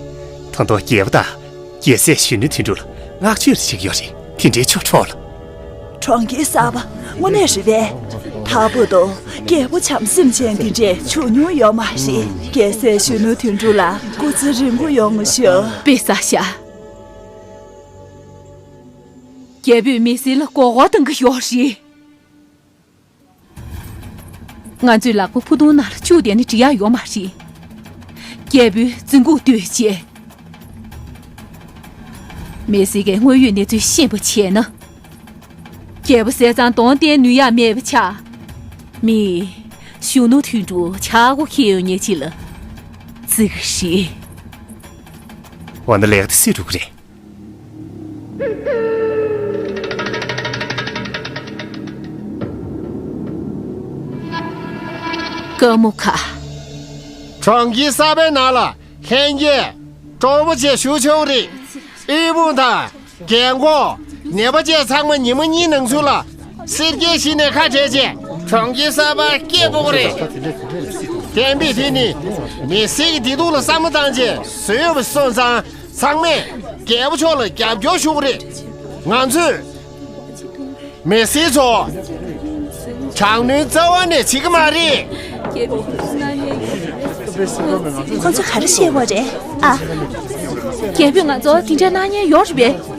ད་དུང་རྒྱལ་པོ་དང་རྒྱལ་སྲས་གཞོན་ནུ་དོན་གྲུབ་ལ་བསྔགས་བརྗོད་རེ་བྱེད་ཀྱི་ཡོད་རེད། དེ་འདྲའི་ཆོ་འཕྲུལ་ལ། གྲོང་ཁྱེར་གསར་པ་དངོས་གནས་རེད་པས། ད་བར་དུ་རྒྱལ་པོ་བྱམས་སེམས་ཅན་འདི་འདྲས་བྱུང་མྱོང་ཡོད་མ་རེད། རྒྱལ་སྲས་གཞོན་ནུ་དོན་གྲུབ་ལ་སྐུ་ཚེ་རིང་པོ་ཡོང་ཤོག་དཔེ་གསར་ཤག་རྒྱལ་པོས་མི་སེར་ལ་མགོ་སྐོར་གཏོང་གི་ཡོད་རེད། ང་ཚོས་ལག་པ་ཕུ་ཐུང་ནང་ལ་བཅུག་བསྡད་ན་འགྲིག་ཡག་ཡོད་མ་རེད། རྒྱལ་པོའི་རྫིང་ཁུག་བརྟོལ་བྱས། མི་སེར་གྱི་དངོས་ཡོད་གནས་ཚུལ་ཤེས་པ་བྱས་ན། རྒྱལ་པོ་ཟས་གཙང་གདོང་བསྟན་ནུས་ཡག་མེད་པ་ཆགས། མི། གཞོན་ནུ་དོན་གྲུབ་ཆག་སྒོ་ཁེལ་ཡོང་ཉེན་ཆེ་ལ། བརྩི་གི་རེད། འོ་ན་ལས་ཀ་དེ་སུས་སྒྲུབ་ཀྱི་རེད། སྟོན་མོ་ཁ། གྲོང་ཁྱེར་གསར་པའི་ནང་ལ་ལྷན་རྒྱས་སྤྲོ་པོ་བྱས་བཞུགས་ཆོག་རེད། དབུལ་ཕོངས་དང་རྒན་འཁོགས་ནད་པ་བཅས་ཚང་མ་ཉི་མ་གཉིས་ནང་ཚུན་ལ་སེར་སྐྱའི་གཞི་ནས་ཁ་བྲལ་བྱས་གྲོང་ཁྱེར་གསར་པར་སྐྱེལ་དགོས་ཀྱི་རེད། གཏན་འབེབས་དེ་ནི་མི་སེར་གྱི་བདེ་སྡུག་ལ་བསམ་བློ་བཏང་བྱས་བཟོས་ཡོད་པ་སོང་ཙང་ཚང་མས་རྒྱལ་པོ་མཆོག་ལ་རྒྱབ་སྐྱོར་ཞུ་དགོས་རེད། ང་ཚོས་མི་སེར་ཚོ་དྲག་གནོན་རྩ་བ་ནས་བྱེད་ཀྱི་མ་རེད། ཁོ་ཚོས་ག་རེ་བཤད་པ་རེད་ཨ། རྒྱལ་པོས་ང་ཚོ་དེ་འདྲ་གནང་མཁན་ཡོད་རེད་པས།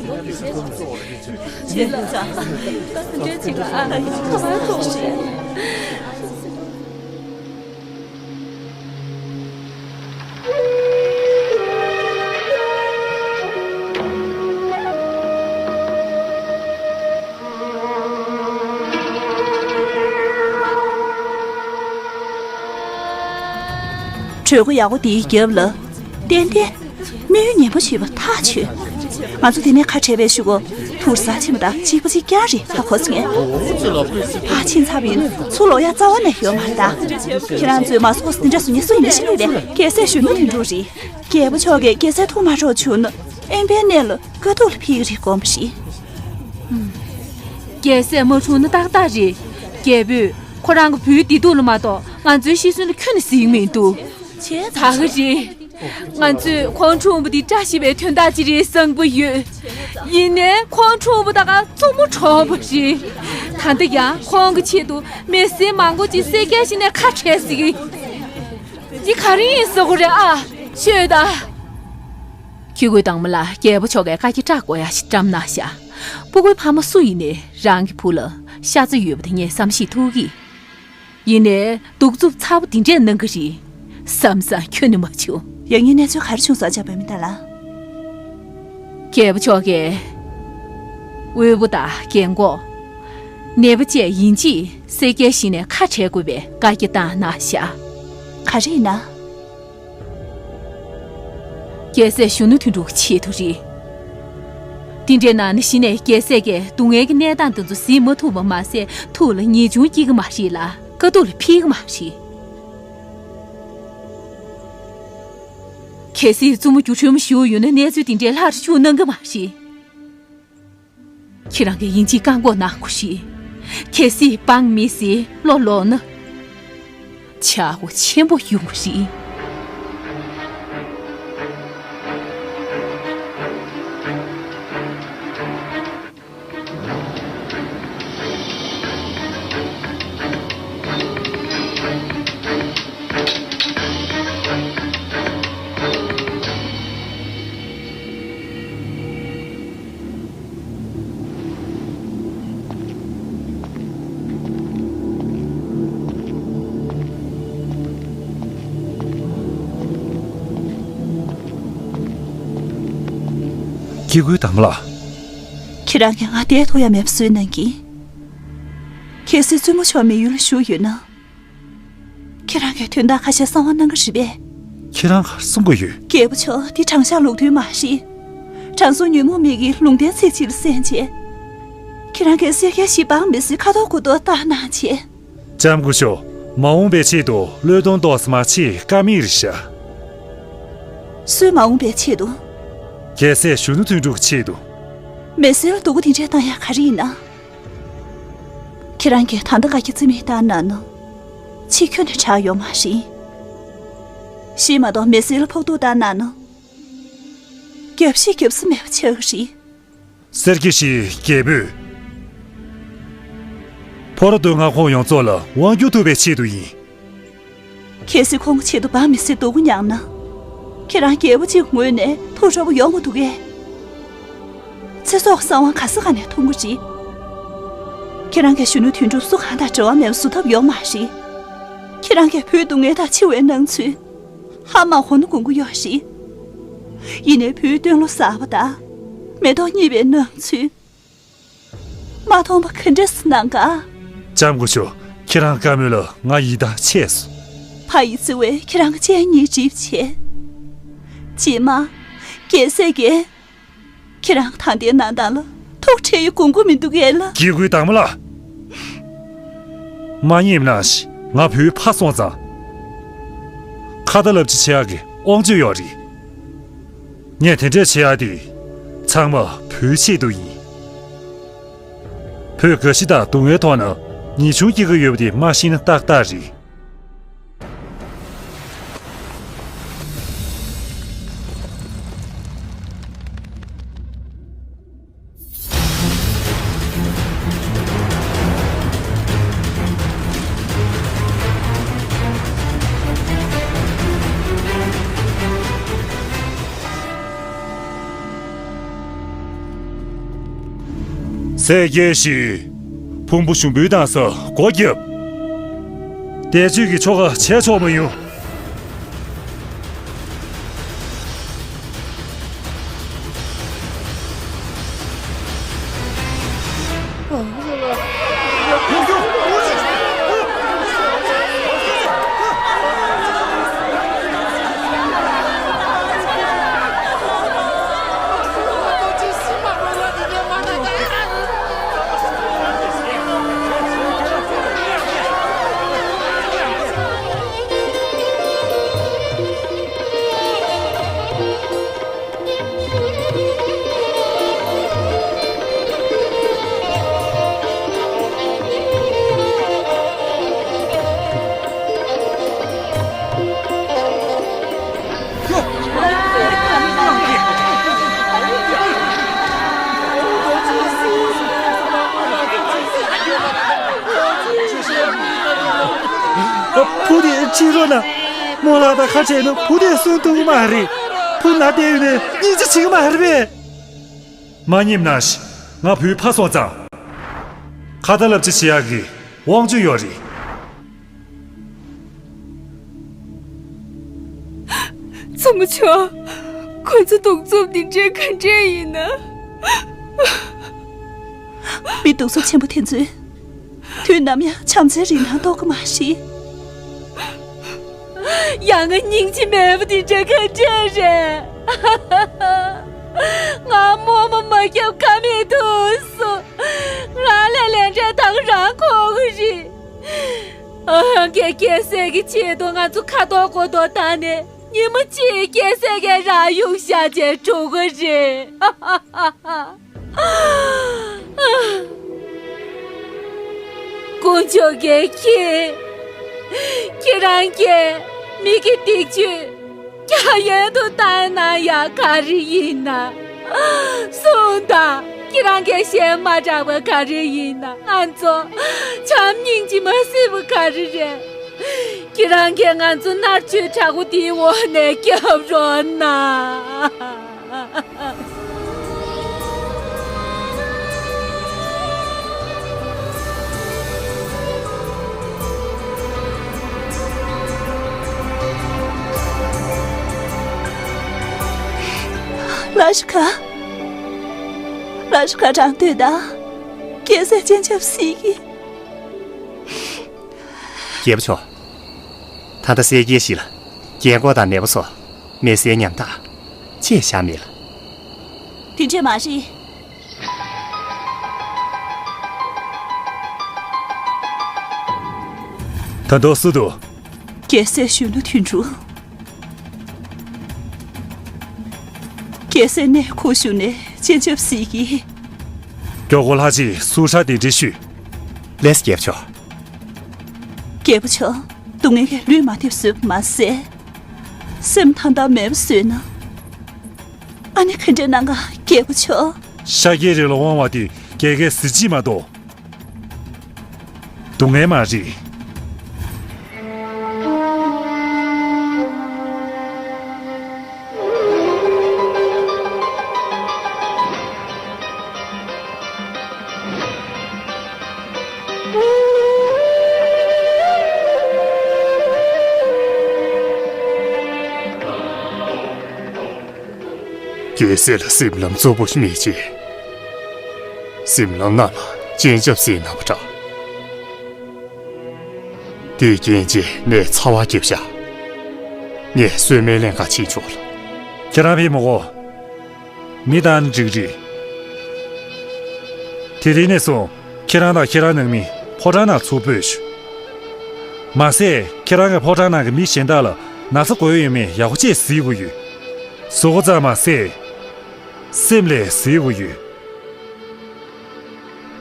གྲོས་འགོ་ཡག་པོ་འདིའི་རྒྱབ་ལ། ཏན་ཏན། དམིགས་ཡུལ་ངན་པ་ཞིག་ཡོད་པ་ཐག་ཆོད། ང་ཚོ་འདི་ནས་ཁ་བྲལ་བའི་གཞུག་གུ་དུར་ས་ཕྱིན་པ་དང་གཅིག་པ་གཅིག་རྐྱང་རེད་ཧ་གོ་སོང་ངས། ཕར་ཕྱིན་ཚར་བ་ཡིན་ཚུར་ལོག་ཡ་རྩ་བ་ནས་ཡོད་མ་རེད་ད། ཁྱེད་རང་ཚོས་མ་སོགས་འདི་འདྲ་བཟོ་མཁན་སུ་ཡིན་ན་ཤེས་ཀྱི་རེད། རྒྱལ་སྲས་གཞོན་ནུ་དོན་གྲུབ་རེད། རྒྱལ་པོ་མཆོག་གིས་རྒྱལ་སྲས་ཐུགས་མ་འཕྲོག་བྱུང་ན་དབེན་པའི་གནས་ལ་དཀའ་སྡུག་ལ་ཕེབས་ཀྱི་རེད་དགོངས་པ་རེད། རྒྱལ་སྲས་མ་འཁྲུངས་ན་ཏག་ཏག་རེད། རྒྱལ་པོས་ཁོ་རང་གི་བུའི་བདེ་སྡུག་ལ་མ་གཏོགས་ང་ཚོའི་ཤི་གསོན་ལ་ཁྱོན་ནས་གཟིགས་མི་འདུག་ད་ག་རེད། ང་ཚོས་ཁོང་འཁྲུངས་པ་འདི་བཀྲ་ཤིས་པའི་དོན་དག་ཅིག་རེད་བསམ་གྱི་ཡོད། ཡིན་ནའི་ཁོང་འཁྲུངས་པ་ད་ག་བཙུན་མོ་གྲོངས་པ་རེད། ད་ལྟ་ཡང་ཁོང་གི་ཆེད་དུ་མི་སེར་མང་པོ་ཅིག་སེར་སྐྱའི་གཞི་ནས་ཁ་བྲལ་ཟིག་འདི་ག་རེ་ཡིན་ཟེར་དགོས་རེད་ཨ། ཤོད་ད། ཁྱི་རྒོད་དྭངས་མ་ལགས་རྒྱལ་པོ་མཆོག་གིས་བཀའ་རྒྱ་བསྒྲགས་དགོས་ཡ་ཞིག་བཀྲམ་གནང་ཤག་སྤུ་གུའི་ཕ་མ་སུ་ཡིན་ནའི་རང་གི་བུ་ལ་ཤ་ཚ་ཡོད་པ་དེ་ངས་བསམ་ཤེས་ཐུབ་ཀྱི། ཡིན་ནའི་གདུག་རྩུབ་ཚ་པོ་འདི་འདྲས་གནང་གི་རེད་བསམ་བསམ་ཁྱོན་ནས་མ་བྱུང་། ཡང་སྙིང་གནས་ཚུལ་ག་རེ་བྱུང་སོང་ཇ་བོད་མི་ད་ལ། རྒྱལ་པོ་མཆོག་གིས་དབུལ་པོ་དང་རྒན་འཁོགས། ནད་པ་བཅས་ཡིན་གཅིག་སེར་སྐྱའི་གཞི་ནས་ཁ་བྲལ་དགོས་པའི་བཀའ་རྒྱ་བཏང་གནང་ཤག་ག་རེ་ཡིན་ན། རྒྱལ་སྲས་གཞོན་ནུ་དོན་གྲུབ་ཀྱི་ཆེད་དུ་རེད། དེ་འདྲའི་ནང་ན་གཞི་ནས་རྒྱལ་སྲས་ཀྱིས་སྡུག་བསྔལ་གྱི་གནས་སྟངས་དེ་ཚོ་གཟིགས་མ་ཐུབ་པ་མ་ཟད་ཐུགས་ལ་ངེས་འབྱུང་སྐྱེ་གི་མ་རེད་ལ་དཀའ་སྡུག་ལ་འཕིགས་གི་མ་རེད། གལ་སྲིད་བཙུན་མོ་རྒྱུ་ཕྲན་བུ་ཞིག་ཡོད་ན་གནས་ཚུལ་དེ་འདྲའི་ལྷག་ཏུ་ཤུགས་གནང་གི་མ་རེད། ཁྱེད་རང་གིས་ཡིན་གཅིག་བཀག་འགོག་གནང་དགོས་རེད། གལ་སྲིད་འབངས་མི་སེར་བློ་ལོག་ན། ཆག་སྒོ་ཆེན་པོ་ཡོང་གི་རེད། སྐྱེ་དགུའི་དམ་ལ། ཁྱེད་རང་གིས་ང་བསྡད་ཐུབ་ཡ་མེད་པ་བཟོས་གནང་གི། གལ་སྲིད་བཙུན་མོ་མཆོག་མི་ཡུལ་ལ་བཞུགས་ཡོད་ན། ཁྱེད་རང་གིས་དོན་དག་ཁ་ཤས་གསང་བ་གནང་གི་རེད་པས། ཁྱེད་རང་ག་རེ་གསུང་གི་ཡོད། རྒྱལ་པོ་མཆོག་འདི་དྲང་གཞག་ལུགས་མཐུན་མ་རེད། དྲང་སྲོང་ཉོན་མོངས་མི་གི་ལུང་བསྟན་ཚིག་གཅིག་ལ་གསན་བྱས། ཁྱེད་རང་གིས་སེར་སྐྱའི་གཞི་འབངས་མི་སེར་ཁ་དོག་དགུ་དོག་བལྟ་གནང་བྱས། ལྕམ་སྐུ་ཞབས། མ་འོངས་པའི་ཆེད་དུ་བློས་གཏོང་ཏོག་ཙམ་བྱེད་དཀའ་མོ་རེད་ཤག་སུའི་མ་འོངས་པའི་ཆེད་དུ། རྒྱལ་སྲས་གཞོན་ནུ་དོན་གྲུབ་ཀྱི་ཆེད་དུ། མི་སེར་ལ་སྡུག་པོ་དེ་འདྲས་བཏང་ཡ་ག་རེ་ཡིན་ན། ཁྱེད་རང་གིས་ད་ལྟ་བཀའ་རྒྱ་རྩིས་མེད་བཏང་གནང་ན། ཕྱི་ཁྱོན་ནས་དྲག་ཡོད་མ་རེད། གཞིས་མ་གཏོགས་མི་སེར་ལ་ཕོག་ཐུག་བཏང་གནང་ན། རྒྱབ་བཤིག་རྒྱབ་ས་མེད་པ་ཆགས་ཀྱི་རེད། སེར་སྐྱའི་གཞིས་རྒྱལ་པོས། ཕོ་བྲང་སྡོད་སྒར་ཁོངས་ཡོངས་རྫོགས་ལ་དབང་བསྒྱུར་ཐུབ་པའི་ཆེད་དུ་ཡིན། གལ་སྲིད་ཁོང་གི་ཆེད་དུ་འབངས་མི་སེར་སྡུག་པོ་མྱངས་ན། ཁྱེད་རང་རྒྱལ་པོ་གཅིག་ངོས་ནས་ཐུགས་སྤྲོ་པོ་ཡོང་མི་འདུག་གས། ཚེ་སྲོག་གི་གསང་བ་ག་ས་ག་ནས་ཐོན་གྱི་རེད། ཁྱེད་རང་གིས་གཞོན་ནུ་དོན་གྲུབ་སུ་གང་དང་འབྲེལ་བ་མེད་པ་བཟོ་ཐབས་ཡོད་མ་རེད། ཁྱེད་རང་གིས་བུའི་སྡུག་བསྔལ་དང་འཆི་བའི་སྣང་ཚུལ། ཧ་མ་གོ་ན་དགོངས་ཀྱི་ཡོད་རེད། ཡིན་ནའི་བུའི་སྟོན་ལོ་གསར་པ་དང་། མེ་ཏོག་རྙིད་པའི་སྣང་ཚུལ། མ་མཐོང་པ་ག་འདྲས་སུ་སྣང་ག་ལྕམ་སྐུ་ཞབས། ཁྱེད་རང་བཀའ་མོལ་ལ་ང་ཡི་དྭགས་ཆད་སོང་། ཕ་ཡི་བརྩེ་བས་ཁྱེད་རང་གི་སྤྱན་གཉིས་འགྲིབ་བྱས། རྗེས་མ། རྒྱལ་སྲས་ཀྱིས། ཁྱེད་རང་ད་ལྟའི་གནས་སྟངས་ལ་ཐུགས་ཁྲལ་ཡོད་དགོངས་ཀྱི་མི་འདུག་གས་ལ། སྐྱེ་དགུའི་དམ་ལ། མ་ཉེས་ན་ཞིག་ང་བུའི་ཕ་སོང་ཙང་ ཁ་ཏ་ལབ་ཅི་བྱེད་ཡག་གི་དབང་ཆ་ཡོད་རེད། ངས་དེ་འདྲས་བྱེད་ཡག་དེ་ཚང་མ་བུའི་ཆེད་དུ་ཡིན། བུས་དགའ་ཞེ་དང་སྡུག་བསྔལ་ཐོག་ན་ཉེས་ཆུང་སྐྱེ་གི་ཡོད་པ་དེ་མ་ཤེས་ན་ཏག་ཏག་རེད། ཟས་སྐྱེལ་ཞིག་ཕུང་པོ་ཞུམ་པོའི་དྭངས་ས་སྒོ་བརྒྱབ། བཟླས་བརྗོད་ཀྱི་ཆོ་ག་བྱས་ཆོག་མ་ཡོང་། བུ་དེ་ཁྲིད་རོགས་གནང་། རྨོ་ལགས་དང་ཁ་བྲལ་ན་བུ་དེ་གསོན་ཐུབ་ཀྱི་མ་རེད། བུ་ན་བསྡད་ཡོད་ནས་སྙིང་རྗེ་བྱེད་ཀྱི་མ་རེད་པས། མ་ཉེས་ན་ཞིག་ང་བུའི་ཕ་སོང་ཙང་། ཁ་ཏ་ལབ་ཅི་བྱེད་ཡག་གི་དབང་ཆ་ཡོད་རེད། ཚོ་མོ་ཆོ། ཁོ་ཚོ་གདུག་རྩུབ་འདི་འདྲའི་ག་འདྲས་ཡིན་ན། མི་གདུག་རྩུབ་ཆེན་པོ་དེ་ཚོས་དུས་ནམ་ཡང་བྱམས་བརྩེའི་རིན་ཐང་རྟོགས་ཀྱི་མ་རེད། ཡང་ང་སྙིང་རྗེ་མེད་པ་འདི་འདྲ་ག་འདྲས་རེད། ང་རྨོ་མོ་མ་བརྒྱབ་ཀ་མེད་དུ་སོང་། ང་ལ་ལས་འབྲས་ད་ག་རང་ཁོག་གི་རེད། ཨང་ཀའི་སྐྱེ་སྲིད་ཀྱི་ཆེད་དུ་ང་ཚོ་ཁ་ཐོག་མགོ་ཐོག་བཏང་ནས་ཉི་མ་གཅིག་སྐྱེ་སྲིད་ཀྱི་རང་ཡུག་བཞག་བྱས་འགྲོ་གི་རེད། དཀོན་མཆོག་གིས་ཁྱེད། ཁྱེད་རང་གིས་མི་གི་སྡིག་སྤྱོད་རྒྱ་ཡན་དུ་བཏང་ན་ཡང་ག་རེ་ཡིན་ན། གསུངས་དང་། ཁྱེད་རང་གིས་ཞལ་མ་དྲག་པ་ག་རེ་ཡིན་ན། ང་ཚོ་བྱམས་སྙིང་རྗེ་མ་སྲིད་པ་ག་རེ་རེད། ཁྱེད་རང་གིས་ང་ཚོ་མནར་གཅོད་དྲག་པོ་དེའི་འོག་ནས་སྐྱོབ་རོགས་གནང་། ལ་ཤི་ཁ། ལ་ཤི་ཁ་དྲང་དུས་ད། རྒྱལ་སྲས་སྤྱན་ཆབ་གཟིགས་ཀྱི། རྒྱལ་པོ་མཆོག་ད་ལྟ་སྲས་སྐྱེས་ཤིག་ལ་རྒྱལ་འགོག་དང་ནད་པ་སོགས་མེ་སྲེག་ཉམ་ཐག་ཅེས་བཞག་མེད་ལ། དེ་འདྲས་མ་རེད། ད་དུང་སུ་འདུག་རྒྱལ་སྲས་གཞོན་ནུ་དོན་གྲུབ། རྒྱལ་སྲས་གནས་ཁོ་བཞུགས་ནས་སྤྱན་ཆབ་གཟིགས་ཀྱི། མགྱོགས་པོ་ལྷ་རྗེས་སུ་ཧྲ་གདན་འདྲེན་ཞུས། ལགས་སོ་རྒྱལ་པོ་མཆོག་རྒྱལ་པོ་མཆོག་སྡུག་བསྔལ་གྱིས་ལུས་མ་བདེ་བཟོས་པ་མ་ཟད། སེམས་ཐང་ཐང་མེད་པ་བཟོས་ན། ཨ་ནི་ག་འདྲས་གནང་ག་རྒྱལ་པོ་མཆོག་ཤཱཀྱའི་རིགས་ལ་དབང་བ་དེ་རྒྱལ་ཁའི་གཟི་བརྗིད་མ་གཏོགས། སྡུག་བསྔལ་མ་རེད། རྒྱལ་སྲས་ལ་སེམས་ལམ་རྩུབ་པོ་ཞིག་མེད་ཅེས། སེམས་ལམ་རྣམས་ལ་སྤྱན་ཆབ་གཟིགས་གནང་བ་འདྲ། དེའི་རྐྱེན་གྱིས་ངས་ཚ་བ་བརྒྱབ་བཞག་ངས་གསོལ་སྨན་ལེན་ག་ཕྱིན་ཆོག་ལ། ཁྱེད་རང་ཕེབས་མི་དགོས། མི་བཏང་འགྲིག་རེད། དེ་རིང་ནས་བཟུང་ཁྱེད་རང་དང་ཁྱེད་རང་ནང་མི་ཕོ་བྲང་ནང་ཚུར་སྤོས་ཤོག་མ་ཟད་ཁྱེད་རང་གི་ཕོ་བྲང་ནང་གི་མི་གཞན་དག་ལ་ ན་ཚ་གོ་ཡོད་མེད་ཡག་པོ་བྱས་གཟིགས་དགོས་ཡོད། གཟུགས་པོ་ཙམ་མ་ཟད། སེམས་ལ་གཟིགས་དགོས་ཡོད།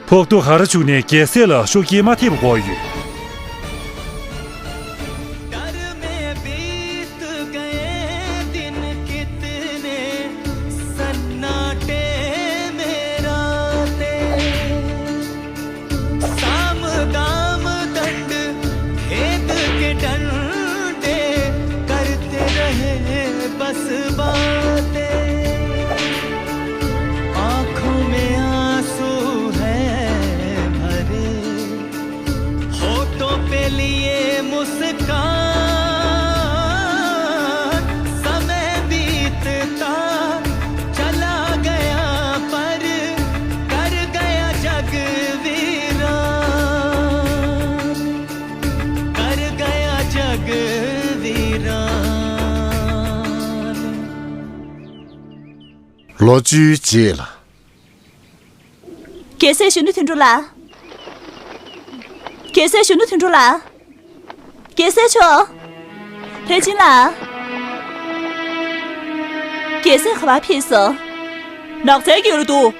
ཕོག་ཐུག་ག་རེ་བྱུང་ནས་རྒྱལ་སྲས་ལ་ཤུགས་རྐྱེན་མ་ཐེབས་དགོས་ཡོད། डर में बीत गए दिन कितने सन्नाटे में रातें। साम दाम दंड भेद के डंडे करते रहे बस बातें। आंखों में आंसू है भरे, होठों पे लिए मुस्कान। समय बीतता चला गया पर कर गया जग वीरान। कर गया जग वीरान। ལོ་བཅུའི་རྗེས་ལ། རྒྱལ་སྲས་གཞོན་ནུ་དོན་གྲུབ་ལགས། རྒྱལ་སྲས་གཞོན་ནུ་དོན་གྲུབ་ལགས། རྒྱལ་སྲས་མཆོག་ལྷས་སྦྱིན་ལགས། རྒྱལ་སྲས་ག་པར་ཕེབས་སོང་། ནགས་ཚལ་གྱི་རུ་འདུག